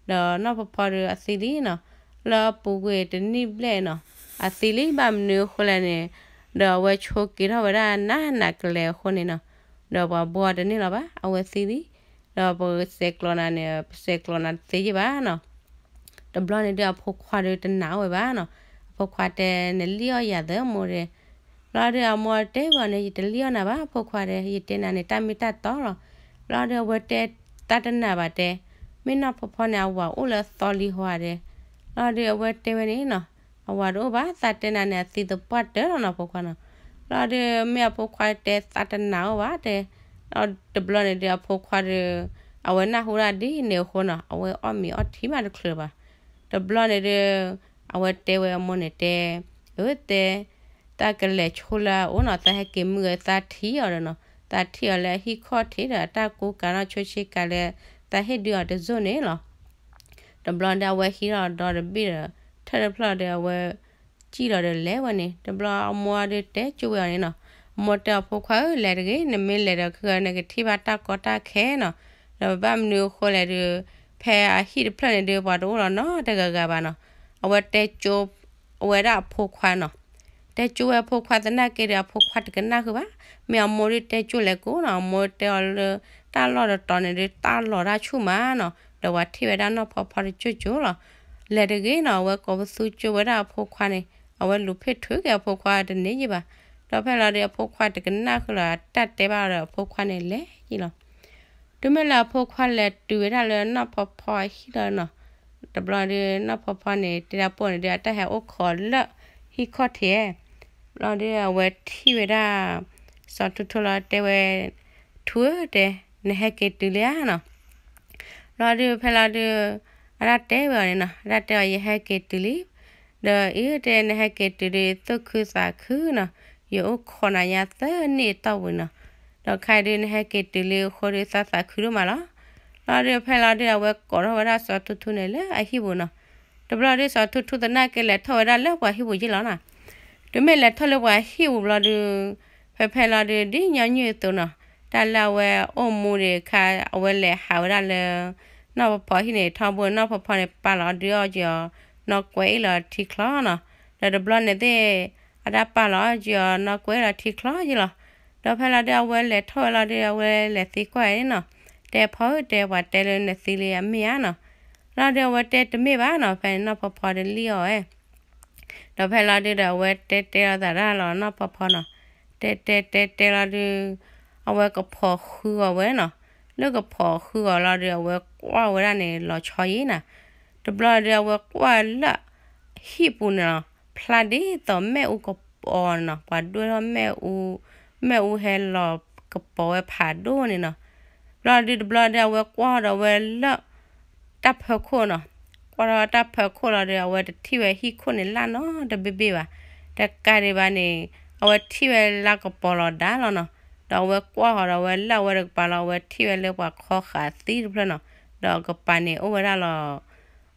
ဒီးနီၢ်ဖီဖီဒုးအသံလံနီၤ, လၢအပူၤကွံာ်တနံၣ်ဘျဲၣ်နီၤ, အသံလံဘၣ်မနုၤအဃိလဲၣ်န့ၣ်, ဒီးအဝဲဆိက့ၤထီၣ်ဝဲဒၣ်နးနးကလဲာ်အဃိန့ၣ်နီၤ, ဒီးပှၤဘှီတန့ၢ်လီၤဘၣ် အဝဲသံလံ, ဒီးပဆဲးကျိးနၤန့ၣ် ပဆဲးကျိးနၤတသ့ယဲၢ်ဘၣ်နီၤ. တဘျီန့ၣ်ဒုးအဖိခွါဒုးတနာ်အိၣ်ဝဲဘၣ်နီၤ, အဖိခွါတဲ နလံၣ်အီၣ်ယၤသၢမိၢ်ဒဲ, ဘျီဒုးအမိၢ်တဲဝဲအီၤန့ၣ် ယတလံၣ်အီၣ်နၤဘၣ် အဖိခွါဒဲ, ယတဲနၤန့ၣ် တၢ်မ့ၢ်တၢ်တီလီၤ. ဘျီဒုးအဝဲတဲ သးတနာ်ဘၣ်တဲ, မ့ၢ်နီၢ်ဖီဖီန့ၣ် အဝၤအိၣ်လၢအသီလံဟီဧါဒဲ, ဘျီဒုးအဝဲတဲဝဲန့ၣ်နီၤ, အဝၤတအိၣ်ဘၣ် သးတဲနၤန့ၣ် အသံသပှၢ်တၢၢ်လီၤနီၤ ဖိခွါနီၤ. ဘျီဒုးမ့ၢ်အဖိခွါတဲသးတနာ်အိၣ်ဘၣ်တဲ, ဒီးတဘျီန့ၣ်ဒုးအဖိခွါဒုး အဝဲနၢ်ဟူဒၣ်ဒ်န့ၣ်အဃိနီၤ, အဝဲအီၣ်မ့ၤအီထံမးတချုးဘၣ်. တဘျီန့ၣ်ဒုး အဝဲတဲဝဲအမိၢ်န့ၣ်တဲ, အၢတဲ, သးကလဲၤဆိလၢအအိၣ်နီၤ, သးဟဲက့ၤမုၢ်ဂ့ၤ သးထံၣ်အီၤဒီးနီၤ, သးထံၣ်အီၤလၢအဟံၣ်ခီၣ်ထံးဒီး အတၢ်ကူကၤနီၢ်ဆိဆ့ကၤလၢ သးဟ့ၣ်ဒုးအီၤတစိၢ်န့ၣ်လီၤ. တဘျီဒုးအဝဲဟံးထီၣ်ဒီတဘ့ၣ်ဒီး ထၢၣ်တဖျၢၣ်ဒီးအဝဲ စံၣ်လီၤဒီးလဲၤဝဲန့ၣ်, တဘျီအမိၢ်ဒုးတဲကၠိဝဲအီၤန့ၣ်နီၤ, အမိၢ်တဲအီၤ ဖိခွါဧၢ လဲၤတဂ့ၤ, နမ့ၢ်လဲၤဒီးခဲဂၤ နကထံၣ်ဘၣ်တၢ်ကီတၢ်ခဲနီၤ, ဒီးဘၣ်မနုၤအဃိလဲၣ်ဒုး ဖဲအဟံၣ်တဖျၢၣ်န့ၣ်ဒုး ပှၤတအိၣ်လီၤနီတဂၤဂၤဘၣ်နီၤ, အဝဲတဲကၠိဝဲဒၣ်အဖိခွါနီၤ, တဲကၠိဝဲအဖိခွါသနာ်က့ဒီး အဖိခွါတကနၣ်ဃုာ်ဘၣ်, မ့ၢ်အမိၢ်ဒုးတဲကၠိလဲၤကိးနီၤ, အမိၢ်တဲအီၤလၢ တၢ်လီၢ်တတီၤန့ၣ်ဒုး တၢ်လီၤတၢ်ဆူၣ်မးနီၤ, ဒီးပှၤထံၣ်ဝဲဒၣ်နီၢ်ဖီဖီတကၠိကၠိလီၤ. လဲၤတဂ့ၤနီၤ, အဝဲကိးပသူကၠိဝဲဒၣ်အဖိခွါန့ၣ်, အဝဲလူၤဖ့ၣ်ထုးက့ၤအဖိခွါတန့ၢ်ယံာ်ဘၣ်, ဒီးဖဲလီၤဒုးအဖိခွါတကနၣ်ဃုာ်လီၤ, တၢ်တဲဘၣ်ဒီးအဖိခွါန့ၣ်လဲၤယံာ်လီၤ. တုၤမ့ၢ်လၢအဖိခွါလဲၤတုၤဝဲဒၣ်လၢနီၢ်ဖီဖီအဟံၣ်လီၤနီၤ, တဘျီဒုးနီၢ်ဖီဖီန့ၣ် တဲဒၣ်ပိၢ်န့ၣ်ဒုး အတၢ်ဟဲအိၣ်ခိးလၢဟံၣ်ခီၣ်ထံး, ဘျီဒုးအဝဲထံၣ်ဝဲဒၣ် စီၤထူထူလီၤတဲဝဲ, ထူဧၢတဲ, နဟဲက့ၤတုၤလံဧါနီၤ. ဘျီဒုးဖဲလီၤဒုး အတၢ်တဲဝဲအီၤန့ၣ်နီၤ, အတၢ်တဲအီၤ ယဟဲက့ၤတုၤလံ, ဒီးအံၤတဲ နဟဲက့ၤတုၤဒုး သူၣ်ခုသးခုနီၤ, ယအိၣ်ခိးနၤညါသၢနံၣ်အတီၢ်ပူၤနီၤ, ဒီးခဲအံၤဒုး နဟဲက့ၤတုၤလံအဃိဒုး သးသးခုဒိၣ်မးလီၤ. ဘျီဒုးဖဲလီၤဒုး အဝဲကိးထီၣ်ဝဲဒၣ်စီၤထူထူန့ၣ်လၢအဟံၣ်ပူၤနီၤ, တဘျီဒုးစီၤထူထူသနာ်က့လဲၤထီၣ်ဝဲဒၣ်လၢပှၤဟံၣ်ပူၤယ့ၢ်လီၤနီၤ. တုၤမ့ၢ်လဲၤထီၣ်လၢပှၤဟံၣ်ပူၤဘျီဒုး ဖဲဖဲလီၤဒုး ဒ်ညီနုၢ်အသိးနီၤ, တၢ်လၢအဝဲအိၣ်မူဒံးခါ အဝဲလဲၤဟးဝဲဒၣ်လၢ နီၢ်ဖီဖီဟံၣ်န့ၣ် ထီဘိနီၢ်ဖီဖီန့ၣ် ပာ်လီၤဒုးအီၣ်က့ၤအီၤ နီၢ်ကွဲအ့ၣ်လီၤထံချီနီၤ, ဒီးတဘျီန့ၣ်သ့ၣ် အတၢ်ပာ်လီၤအီၣ်က့ၤအီၤ နီၢ်ကွဲအ့ၣ်လီၤထံချီယ့ၢ်လီၤ. ဒီးဖဲလီၤဒုး အဝဲလဲၤထီၣ်ဝဲလီၤဒုး အဝဲလဲၤသံကွၢ်အီၤနီၤ, တဲဖီဧၢ တဲပှၤတဲလၢနသံလံအမ့ၢ်ဧါနီၤ. လီၤဒုး အဝဲတဲတမ့ၢ်ဘၣ်နီၤ, ဖဲန့ၣ်နီၢ်ဖီဖီဒုးလံၣ်အီၤဝဲ ဒီးဖဲလီၤဒုးဒီး အဝဲတဲတဲလီၤသးတၢ်လီၤ နီၢ်ဖီဖီနီၤ, တဲတဲတဲတဲလီၤဒုး အဝဲကဖီၣ်ဃုအီၤဝဲနီၤ, လၢကဖီၣ်ဃုအီၤလီၤဒုး အဝဲကွၢ်ဝဲဒၣ်န့ၣ် လီၤဆီယံၤနၤ, တဘျီဒုး အဝဲကွၢ်လၢ ဟံၣ်ပူၤန့ၣ်လီၤ, ဖျါဒ်သိးမ့ၣ်အူကပီၤန့ၣ်နီၤ, ပှၤဒွဲၣ်ထီၣ်မ့ၣ်အူ, မ့ၣ်အူဟဲလီၤကပီၤဝဲဖးဒိၣ်န့ၣ်နီၤ. ဘျီဒုးတဘျီဒုး အဝဲကွၢ်ဒီးဝဲလၢ တၢ်ဖၢခိၣ်နီၤ, ကွၢ်ထီၣ်တၢ်ဖၢခိၣ်လီၤဒီး အဝဲတထံၣ်ဝဲဟံၣ်ခိၣ်န့ၣ်လၢနီတဘ့ၣ်ဘ့ၣ်ဘၣ်, တကးဒံးဘၣ်န့ၣ် အဝဲထံၣ်ဝဲလၢကပီၤလီၤဒါလီၤနီၤ, ဒီးအဝဲကွၢ်ဃီၤဒီး အဝဲလၢအဝဲတကပၤလီၤ အဝဲထံၣ်ဝဲလၢပှၤခီဃာ်သံတဖျၢၣ်နီၤ, ဒီးအကပၤန့ၣ်အိၣ်ဝဲဒၣ်လီၤ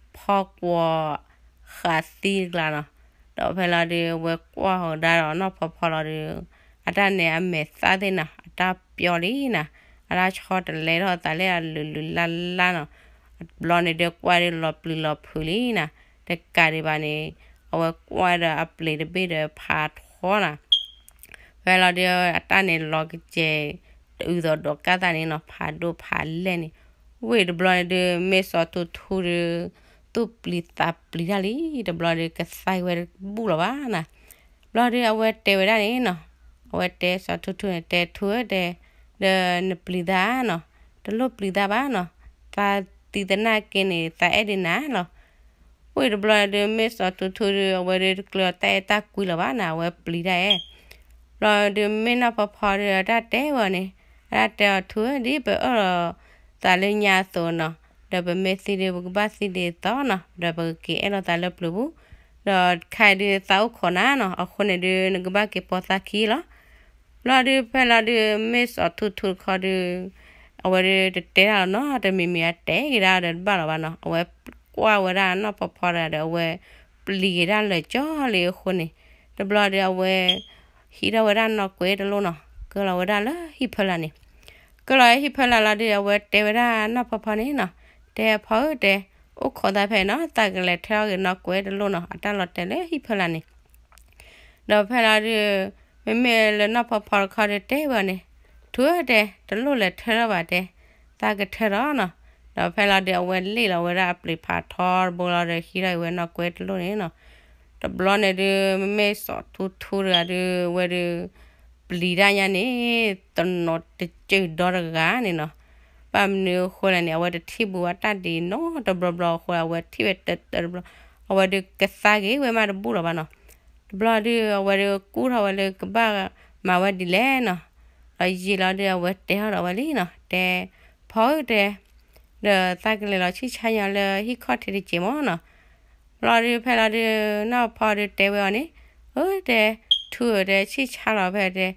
ဖီကွီၤ ဃာ်သံတကျါနီၤ. ဒီးဖဲလီၤဒုး အဝဲကွၢ်ဃီၤဒါဒီးနီၢ်ဖီဖီလီၤဒုး အတၢ်န့ၣ်အမဲာ်သၣ်သ့ၣ်နီၤ အတၢ်ပျီလံနီၤ, အတၢ်ဆီတလဲထီၣ်သးလၢအလုာ်လုာ်လါလါနီၤ, ဘျီန့ၣ်ဒုးကွၢ်ဒုးလီၤပျံၤလီၤဖုးလံနီၤ, တကးဒံးဘၣ်န့ၣ် အဝဲကွၢ်ဒီးအပျ့ၤတဘ့ၣ်ဒီးဖးထီနီၤ. ဖဲလီၤဒုး အတၢ်န့ၣ်လီၤကစဲၤ တအုးသိးဒီးကၢ်သးန့ၣ်နီၤ ဖးဒိၣ်ဖးလဲၢ်န့ၣ်, ဝ့ၢ်တဘျီန့ၣ်ဒုး မ့ၢ်စီၤထူထူဒုး သူၣ်ပျံၤသးပျံၤတၢ်လံ, တဘျီဒုးကသါဝဲတဘူၣ်လီၤဘၣ်နၤ. ဘျီဒုးအဝဲတဲဝဲဒၣ်န့ၣ်နီၤ, အဝဲတဲစီၤထူထူန့ၣ် တဲထူဧၢတဲ, ဒီးနပျံၤသးနီၤ, တလိၣ်ပျံၤသးဘၣ်နီၤ, သးသံသနာ်က့န့ၣ် သးအဲၣ်ဒံးနၤလီၤ. ဝ့ၢ်တဘျီဒုး မ့ၢ်စီၤထူထူဒုး အဝဲဒုးတကျၢၤတၢ်အဲၣ်တၢ်ကွံလၢၤဘၣ်နၤ, အဝဲပျံၤတၢ်အဲၣ်. ဘျီဒုးမ့ၢ်နီၢ်ဖီဖီဒုး အတၢ်တဲဝဲန့ၣ်, အတၢ်တဲအီၤထူဧၢ ဒ်ပအၢၣ်လီၤသးလၢညါအသိးနီၤ, ဒီးပမ့ၢ်သံဒုး ပကဘၣ်သံဒ်သိးနီၤ, ဒီးပကက့ၤအဲၣ်လီၤသးလၢပျုၤပူၤ, ဒီးခဲအံၤဒုးသးအိၣ်ခိးနၤနီၤ, အဃိန့ၣ်ဒုး နကဘၣ်က့ၤပိာ်သးခံလီၤ. ဘျီဒုးဖဲလီၤဒုး မ့ၢ်စီၤထူထူတခီဒုး အဝဲဒုးတတဲတၢ်လီၤနီတမံၤမံၤ အတဲက့ၤဒၣ်ဒီးတဘၣ်လီၤဘၣ်နီၤ. အဝဲကွၢ်ဝဲဒၣ်နီၢ်ဖီဖီတဂၤဒီး အဝဲပျံၤက့ၤဒၣ်လၢာ်ကၠီလံအဃိန့ၣ်, တဘျီဒီးအဝဲဟံးထီၣ်ဝဲဒၣ်နီၢ်ကွဲတလိၣ်နီၤ, ကၢလီၤဝဲဒၣ်လၢဟံၣ်ဖၢလာ်န့ၣ်. ကၢလီၤဟံၣ်ဖၢလာ်လီၤဒီး အဝဲတဲဝဲဒၣ်နီၢ်ဖီဖီန့ၣ်နီၤ, တဲဖီဧၢတဲ, အိၣ်ခိးသးဖဲနီၤ, သးကလဲၤထၢထီၣ်က့ၤနီၢ်ကွဲတလိၣ်နီၤ, အတၢ်လီၤတဲာ်လၢဟံၣ်ဖၢလာ်န့ၣ်. ဒီးဖဲလီၤဒုး မ့မ့ၢ်လၢနီၢ်ဖီဖီတခီဒီးတဲဝဲအီၤန့ၣ်, ထူဧၢတဲ, တလိၣ်လဲၤထၢထီၣ်ဘၣ်တဲ, သးကထၢထီၣ်နီၤ. ဒီးဖဲလီၤဒုး အဝဲလ့ၣ်လီၤဝဲဒၣ်အပျံၤဖးထီတဘိလီၤဒီး ဟံးထီၣ်က့ၤဝဲနီၢ်ကွဲတလိၣ်န့ၣ်နီၤ. တဘျီန့ၣ်ဒုး မ့မ့ၢ်စီၤထူထူတဂၤဒုး အဝဲဒုး ပျံၤတၢ်ညါန့ၣ် တနီၤတစၢၢ်ဒီတဂၤန့ၣ်နီၤ. ဘၣ်မနုၤအဃိလဲၣ်န့ၣ် အဝဲတထံၣ်ဘူးဝဲတၢ်ဒ်နီတဘျီဘျီအဃိ အဝဲထံၣ်ဝဲတၢတၢတဘျီ, အဝဲဒုးကသါက့ၤဝဲမးတဘူၣ်လီၤဘၣ်နီၤ. တဘျီဒုး အဝဲဒုးကူၣ်ထီၣ်ဝဲလၢကဘၣ်မၤဝဲဒ်လဲၣ်နီၤ. ဒီးယံာ်လီၤဒုး အဝဲတဲထီၣ်ဒီးဝဲလံနီၤ, တဲ, ဖီဧၢတဲ, ဒီးသးကလဲၤလီၤဆံၣ်ဆါညီလၢဟံၣ်ခီၣ်ထံးတစဲးမၢ်နီၤ. ဘျီဒုး ဖဲလီၤဒုး နီၢ်ဖီဒုးတဲဝဲအီၤန့ၣ်, အၢတဲ, ထူဧၢတဲ, ဆံၣ်ဆါလီၤဖဲတဲ,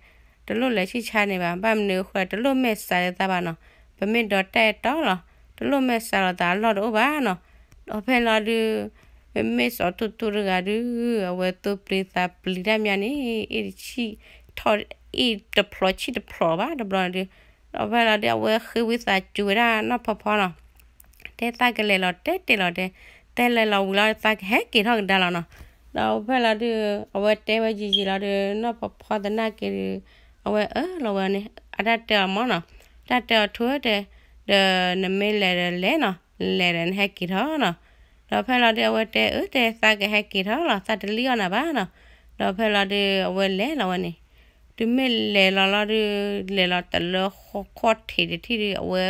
တလိၣ်လဲၤဆံၣ်ဆါန့ၣ်ဘၣ်, ဘၣ်မနုၤအဃိ တလိၣ်မဲာ်ဆှးလၢသးဘၣ်နီၤ, ပမ့ၢ်ဒီးတၢ်အဲၣ်တီလီၤ, တလိၣ်မဲာ်ဆှးလီၤသးအလီၢ်တအိၣ်ဘၣ်နီၤ. ဒီးဖဲလီၤဒုး မ့မ့ၢ်စီၤထူထူတဂၤဒုး အဝဲသူၣ်ပျံၤသးပျံၤတၢ်မးန့ၣ် အ့ၣ်တဆံၣ်ထီၣ် အ့ၣ်တဖျိးဆံၣ်တဖျိးဘၣ်တဘျီန့ၣ်ဒုး, ဒီးဖဲလီၤဒုး အဝဲဃ့ဝံသးစူၤဝဲဒၣ်နီၢ်ဖီဖီနီၤ. တဲသးကလဲၤလီၤတဲတဲလီၤတဲ, တဲလဲၤလီၤဝံၤလီၤ သးကဟဲက့ၤထီၣ်ကဒါလီၤနီၤ. ဒီးဖဲလီၤဒုး အဝဲတဲဝဲယံာ်ယံာ်လီၤဒုး နီၢ်ဖီဖီသနာ်က့ဒုး အဝဲအၢၣ်လီၤဝဲန့ၣ် အတၢ်တဲအီၤမၢ်နီၤ, တၢ်တဲအီၤထူဧၢတဲ, ဒီးနမ့ၢ်လဲၤဒီးလဲၤနီၤ, လဲၤဒီးနဟဲက့ၤထီၣ်နီၤ. ဒီးဖဲလီၤဒုး အဝဲတဲအၢတဲ သးကဟဲက့ၤထီၣ်လီၤ, သးတလံၣ်အီၣ်နၤဘၣ်နီၤ. ဒီးဖဲလီၤဒုး အဝဲလဲၤလီၤဝဲန့ၣ် တုၤမ့ၢ်လဲၤလီၤလီၤဒုး လဲၤလီၤတလၢခီၣ်ထံးတထံၣ်ဒုး အဝဲ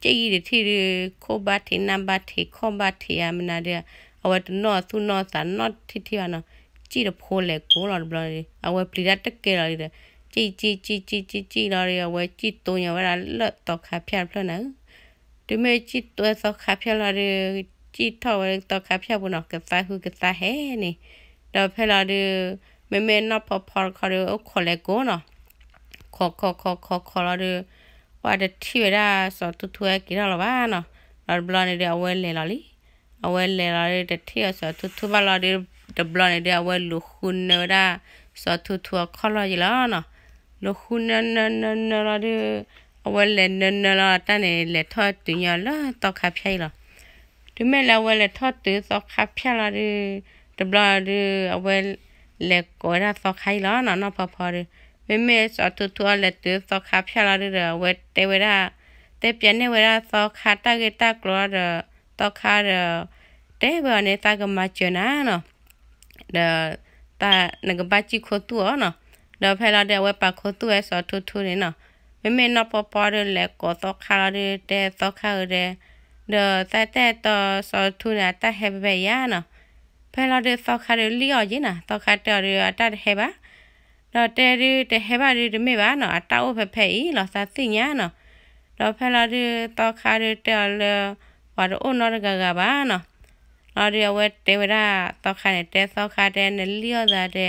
ကၠံၣ်တထံၣ်ဒုး ခိၣ်ဘၣ်ထံးနၢ်ဘၣ်ထံး ခီၣ်ဘၣ်ထံးဧါမနုၤဒုး အဝဲတနီၣ်သူၣ်နီၣ်သးနီတထံၣ်ထံၣ်ဘၣ်နီၤ, ကၠံၣ်တဖိလဲၤကိးလီၤတဘျီဒုး အဝဲပျံၤတၢ်တကဲလီၤဒုးဒီး ကၠံၣ်ကၠံၣ်ကၠံၣ်ကၠံၣ်ကၠံၣ်ကၠံၣ်လီၤဒုး အဝဲကၠံၣ်တိညါဝဲဒၣ်လၢသီခါဖၠၣ်တဖျၢၣ်နၤဧၢ. တုၤမ့ၢ်ကၠံၣ်တိသီခါဖၠၣ်လီၤဒုး ကၠံၣ်ထီၣ်ဝဲသီခါဖၠၣ်ပူၤနီၤ ကသါဃုကသါဟဲန့ၣ်, ဒီးဖဲလီၤဒုး မ့မ့ၢ်နီၢ်ဖီဖီတခီဒုး အိၣ်ခိးလဲၤကိးနီၤ ခိးခိးခိးခိးခိးလီၤဒုး ပှၤတထံၣ်ဝဲဒၣ်စီၤထူထူဟဲက့ၤထီၣ်လီၤဘၣ်နီၤ. ဒီးတဘျီန့ၣ်ဒုး အဝဲလဲၤလီၤလံ. အဝဲလဲၤလီၤဒုး တထံၣ်အီၤစီၤထူထူဘၣ်လီၤဒုး တဘျီန့ၣ်ဒုး အဝဲလူၤဃုနၢဝဲဒၣ် စီၤထူထူအခီၣ်လီၢ်ယံၤလီၤနီၤ. လူၤဃုနၢနၢနၢနၢလီၤဒုး အဝဲလဲၤနၢနၢလီၤတၢ်န့ၣ် လဲၤထီၣ်တုၤညီလၢသီခါဖၠၣ်အံၤလီၤ. တုၤမ့ၢ်လၢအဝဲလဲၤထီၣ်တုၤသီခါဖၠၣ်လီၤဒုး တဘျီဒုး အဝဲလဲၤကိးဝဲဒၣ်သီခါအံၤလီၤနီၤ နီၢ်ဖီဖီဒုး. မ့မ့ၢ်စီၤထူထူအီၤလဲၤတုၤသီခါဖၠၣ်လီၤဒုးဒီး အဝဲတဲဝဲဒၣ် တဲပျးန့ၢ်ဝဲဒၣ်သီခါတၢ်ဂ့ၢ်တၢ်ကျိၤဒီး သီခါဒီး တဲဝဲအီၤန့ၣ် သးကမၤစၢၤနၤနီၤ ဒီး နကဘၣ်စံၣ်ခိၣ်သူၣ်အီၤနီၤ. ဒီးဖဲလီၤဒုး အဝဲပာ်ခိၣ်သူၣ်ဝဲစီၤထူထူန့ၣ်နီၤ. မ့မ့ၢ်နီၢ်ဖီဖီဒုး လဲၤကိးသီခါလီၤဒုး တဲသီခါဧၢဒဲး ဒီးသးတၢ်အဲၣ်တီစီၤထူန့ၣ် အတၢ်ဟဲဖဲဖဲအံၤဧါနီၤ. ဖဲလီၤဒုး သီခါဒုးလံၣ်အီၤက့ၤနီၤ. သီခါတဲအီၤဒုး အတၢ်တဟဲဘၣ် ဒီးတဲဒုး တဟဲဘၣ်ဒုးတမ့ၢ်ဘၣ်နီၤ, အတၢ်အိၣ်ဖဲဖဲအံၤလီၤ သးသ့ၣ်ညါနီၤ. ဒီးဖဲလီၤဒုး သီခါဒုးတဲအီၤလၢ ပှၤတအိၣ်နီတဂၤဂၤဘၣ်နီၤ. လီၤဒုး အဝဲတဲဝဲဒၣ်သီခါန့ၣ် တဲသီခါတဲ နလံၣ်အီၣ်သးတဲ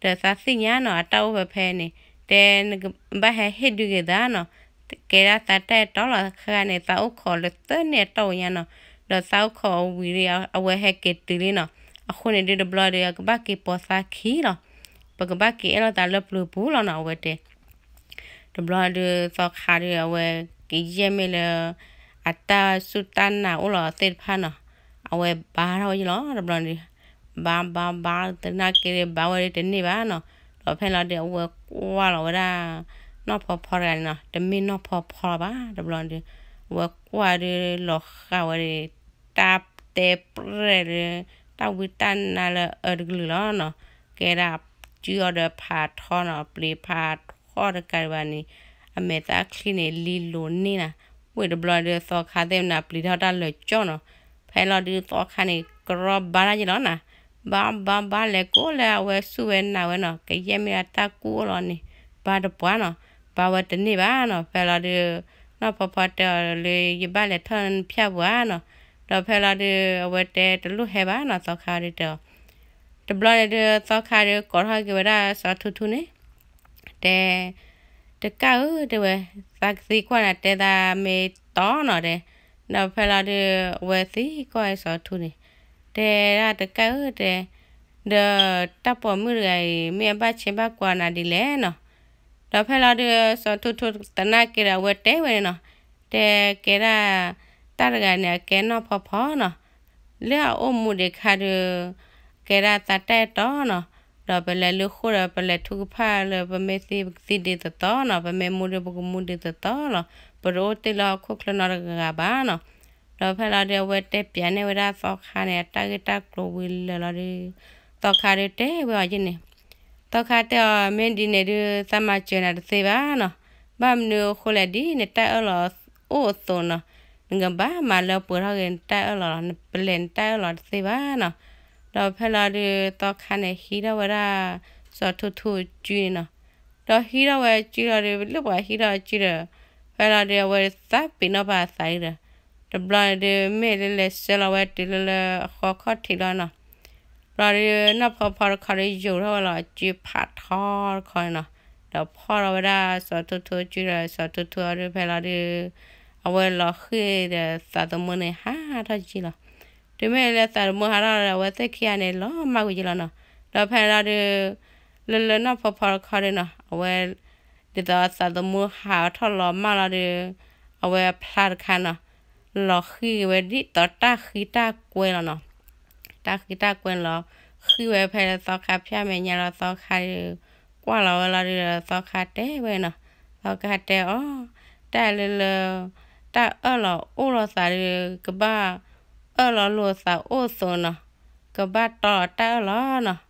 ဒီးသးသ့ၣ်ညါနီၤ အတၢ်အိၣ်ဖဲဖဲန့ၣ် တဲနကဘၣ်ဟဲဟ့ၣ်ဒုးက့ၤသးနီၤ. ကဲဒၣ်သးတၢ်အဲၣ်တီလီၤ ခဲခါန့ၣ် သးအိၣ်ခိးလၢသၢနံၣ်အတီၢ်ညါနီၤ. ဒီးသးအိၣ်ခိးအဝံၤဒီး အဝဲဟဲက့ၤတုၤလံနီၤ. အဃိန့ၣ်ဒုးတဘျီဒီး အကဘၣ်က့ၤပိာ်သးခံလီၤ. ပကဘၣ်က့ၤအဲၣ်လိာ်သးလၢပျုၤပူၤလီၤနီၤ အဝဲတဲ တဘျီဒုးသီခါဒုး အဝဲကယဲၢ်မ့ၢ်လၢ အတၢ်စူၢ်တၢ်နာ်အိၣ်လီၤသ့ၣ်တဖၣ်နီၤ. အဝဲဘါထီၣ်ဝဲယလီၤ တဘျီန့ၣ်ဒုး ဘါဘါဘါသနာ်က့ဒုး ဘါဝဲဒုးတန့ၢ်ဘၣ်နီၤ. ဒီးဖဲလီၤဒုး အဝဲကွၢ်လီၤဝဲဒၣ် နီၢ်ဖီဖီတဂၤန့ၣ်နီၤ တမ့ၢ်နီၢ်ဖီဖီလီၤဘၣ် တဘျီန့ၣ်ဒုး အဝဲကွၢ်ဒုးလီၤဃာ်ဝဲဒၣ် တၢ်တဲပြဲၢ်ဒီး တၢ်ဝံတၢ်နါလၢအအၢတကလုာ်လီၤနီၤ. ကဲဒၣ်စုအီၤဒီးဖးထီနီၤ ပျံၤဖးထီတကးဒံးဘၣ်န့ၣ် အမဲာ်သၣ်ချံန့ၣ် လံလိၤန့ၢ်နၤ. ဝံၤတဘျီဒုးသီခါသ့ၣ်မနၤ ပျံၤထီၣ်တၢ်လၢာ်ကၠီနီၤ. ဖဲလီၤဒုးသီခါန့ၣ် ကရီဘါတၢ်ယလီၤနၤ. ဘါဘါဘါလဲၤကိးလၢအဝဲဆူၣ်ဝဲနာ်ဝဲနီၤ ကယဲၢ်မ့ၢ်အတၢ်ကူၣ်အိၣ်လီၤန့ၣ် ဘါတပှၢ်နီၤ. ဘါဝဲတန့ၢ်ဘၣ်နီၤ. ဖဲလီၤဒုး နီၢ်ဖီဖီတဲအီၤလၢ ယဘၣ်လဲၤထီၣ်ဖၠၣ်ပူၤဧါနီၤ. ဒီးဖဲလီၤဒုး အဝဲတဲတလိၣ်ဟဲဘၣ်နီၤ သီခါဒုးတဲအီၤ. တဘျီန့ၣ်ဒုး သီခါဒုးကိးထီၣ်က့ၤဝဲဒၣ်စီၤထူထူန့ၣ် တဲ တကၢ်ဧၢ တဲဝဲ, သးကသံကွၢ်နၤ တဲသးမ့ၢ်တီနီၤ တဲ, ဒီးဖဲလီၤဒုး အဝဲသံကွၢ်စီၤထူန့ၣ်, တဲဒၣ်တကၢ်ဧၢ တဲ, ဒီးတၢ်ပိာ်မုၣ်တဂၤအံၤ မ့ၢ်အဘၣ်ဆ့ဘၣ်ကွၢ်နၤဒ်လဲၣ်နီၤ. ဒီးဖဲလီၤဒုး စီၤထူထူသနာ်က့ဒီး အဝဲတဲဝဲန့ၣ်နီၤ, တဲကဲဒၣ် တၢ်တဂၤန့ၣ် အကဲနီၢ်ဖီဖီနီၤ, လၢအအိၣ်မူဒံးခါဒုး ကဲဒၣ်သးတၢ်အဲၣ်တီနီၤ, ဒီးပလဲၤလုၢ်ဃိၣ်ဒီး ပလဲၤထူကဖၣ်လၢ ပမ့ၢ်သံ ပကသံဒ်သိးသိးနီၤ, ပမ့ၢ်မူဒုး ပကမူဒ်သိးသိးလီၤ, ပတအိၣ်တ့ၢ်လၢဟီၣ်ခိၣ်ချၢနီတဂၤဘၣ်နီၤ. ဒီးဖဲလီၤဒုး အဝဲတဲပျးန့ၢ်ဝဲဒၣ်သီခါန့ၣ် အတၢ်ဂ့ၢ်တၢ်ကျိၤဝံၤလၢာ်လီၤဒုး, သီခါဒုးတဲဝဲအီၤယဲန့ၣ်, သီခါတဲအီၤ မ့ၢ်ဒ်န့ၣ်ဒုး သးမၤစၢၤနၤတသ့ဘၣ်နီၤ, ဘၣ်မနုၤအဃိလဲၣ် ဒ်နတၢ်အၢၣ်လီၤအိၣ်အသိးနီၤ, နကဘၣ်မၤလၢပှဲၤထီၣ်က့ၤနတၢ်အၢၣ်လီၤလီၤ, နပလဲၤနတၢ်အၢၣ်လီၤတသ့ဘၣ်နီၤ. ဒီးဖဲလီၤဒုး သီခါန့ၣ် ဟံးထီၣ်ဝဲဒၣ် စီၤထူထူအစုန့ၣ်နီၤ, ဒီးဟံးထီၣ်ဝဲအစုလီၤဒုး လၢပှၤဟံးထီၣ်အစုဒီး, ဖဲလီၤဒုး အဝဲသးပ့ၤနီၣ်ပာ်အသးဒုးဒီး, တဘျီန့ၣ်ဒုး မ့ၢ်လၢလဲၤဆှၢလီၤဝဲတုၤလၢလၢအဃီခီၣ်ထံးလီၤနီၤ. ဘျီဒုး နီၢ်ဖီဖီတခီဒုး ယိာ်ထီၣ်ဝဲလီၤအစုဖးထီတခီန့ၣ်နီၤ, ဒီးဖီၣ်ထီၣ်ဝဲဒၣ်စီၤထူထူအစုဒီး စီၤထူထူအီၤဒုး ဖဲလီၤဒုး အဝဲလီၤဃံၢ်ဒီးသးသမူန့ၣ်ဟးထီၣ်ယံာ်လီၤ. တုၤမ့ၢ်လၢသးသမူဟးထီၣ်ဒီး အဝဲသ့ၣ်ခံဂၤန့ၣ် လီၤမၢ်ကွံာ်ယံာ်လီၤနီၤ. ဒီးဖဲလီၤဒုး လၢလၢနီၢ်ဖီဖီတခီဒုးနီၤ အဝဲ ဒ်သိးသးသမူဟးထီၣ်လီၤမၢ်လီၤဒုး အဝဲအဖျါတခါနီၤ လီၤဃံၢ်ဝဲဒ်သိးတၢ်ဃံတၢ်ကွဲလီၤနီၤ. တၢ်ဃံတၢ်ကွဲန့ၣ်လီၤ ဃံၢ်ဝဲဖဲသီခါဖၠၣ်မဲာ်ညါလီၤ သီခါဒုး ကွၢ်လီၤဝဲလီၤဒုးဒီး သီခါတဲဝဲနီၤ, သီခါတဲအီၤ တၢ်လၢလၢ တၢ်အၢၣ်လီၤအိၣ်လီၤသးဒုး ကဘၣ်အၢၣ်လီၤလိာ်သးအိၣ်အသိးနီၤ, ကဘၣ်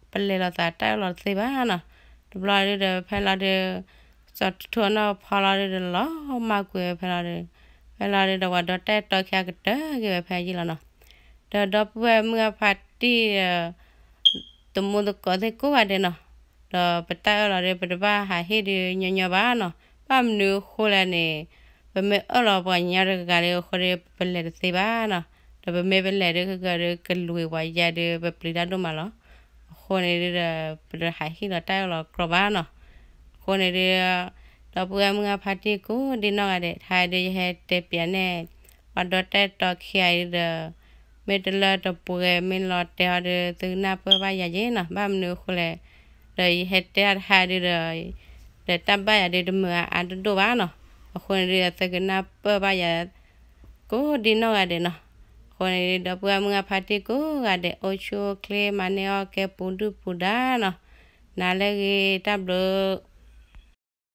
တီလီၤတၢ်အၢၣ်လီၤနီၤ, ပလဲၤလီၤသးတၢ်အၢၣ်လီၤတသ့ဘၣ်နီၤ. တဘျီဒုးဒီး ဖဲလီၤဒုး စီၤထူထူနီၢ်ဖီလီၤဒုးဒီး လီၤမၢ်ကွံာ်ဝဲဖဲလီၤဒုး, ဖဲလီၤဒုးဒီး ပှၤဒီတၢ်အဲၣ်တီခံဂၤကတၢၢ်က့ၤဝဲဖဲယံာ်လီၤနီၤ. ဒီးဒီပုၢ်ဝဲၢ်မုၢ်ဂၢ်ဖါတံၢ်ဒီး သမူသကိးသ့ၣ်ကိးဂၤဒဲးနီၤ, ဒီးပတၢ်အၢၣ်လီၤဒုး ပတဘၣ်ဟးဟ့ၣ်ဒုးညီညီဘၣ်နီၤ. ဘၣ်မနုၤအဃိလဲၣ်န့ၣ် ပမ့ၢ်အၢၣ်လီၤပှၤညီတဂၤလၢအဃိဒီး ပလဲၤတသ့ဘၣ်နီၤ. ဒီးပမ့ၢ်ပလဲၤဒုး ကကဒုးကလွံၢ်ပှၤယါဒုး ပပျံၤတၢ်ဒိၣ်မးလီၤ. အဃိန့ၣ်ဒုးဒီး ပတဟးဟ့ၣ်လီၤတၢ်အၢၣ်လီၤကြီဘၣ်နီၤ. အဃိန့ၣ်ဒုး ဒီပုၢ်ဝဲၢ်မုၢ်ဂၢ်ဖါတံၢ်ကိးဒ်နီၢ်ဂၤဒဲး တဟါဒုးယဟဲတဲပျးန့ၢ် ပှၤဒီတၢ်အဲၣ်တီခံဂၤအံၤဒီး မ့ၢ်တလၢတပှဲၤ မ့ၢ်လီၤတဲာ်အီၤဒီး သုကနၢ်ပၢၢ်ဘၣ်ယၤက့ၤနီၤ. ဘၣ်မနုၤအဃိလဲၣ်, ဒီးယဟဲတဲတဟါဒုးဒီး ဒီးတၢ်ဘၣ်ယၤဒုးတမုာ်အါအါဒိၣ်ဒိၣ်ဘၣ်နီၤ. အဃိန့ၣ်ဒုး သုကနၢ်ပၢၢ်ဘၣ်ယၤ ကိးဒ်နီၢ်ဂၤဒဲးနီၤ. အဃိန့ၣ်ဒုး ဒီပုၢ်ဝဲၢ်မုၢ်ဂၢ်ဖါတံၢ်ကိးဂၤဒဲး အိၣ်ဆူၣ်အိၣ်ချ့ မၤန့ၢ်အီၣ်ကဲပူၤဒုၣ်ပူၤဒါနီၤ. နၤလၢအဂ့ၤ တၢ်ဘျုး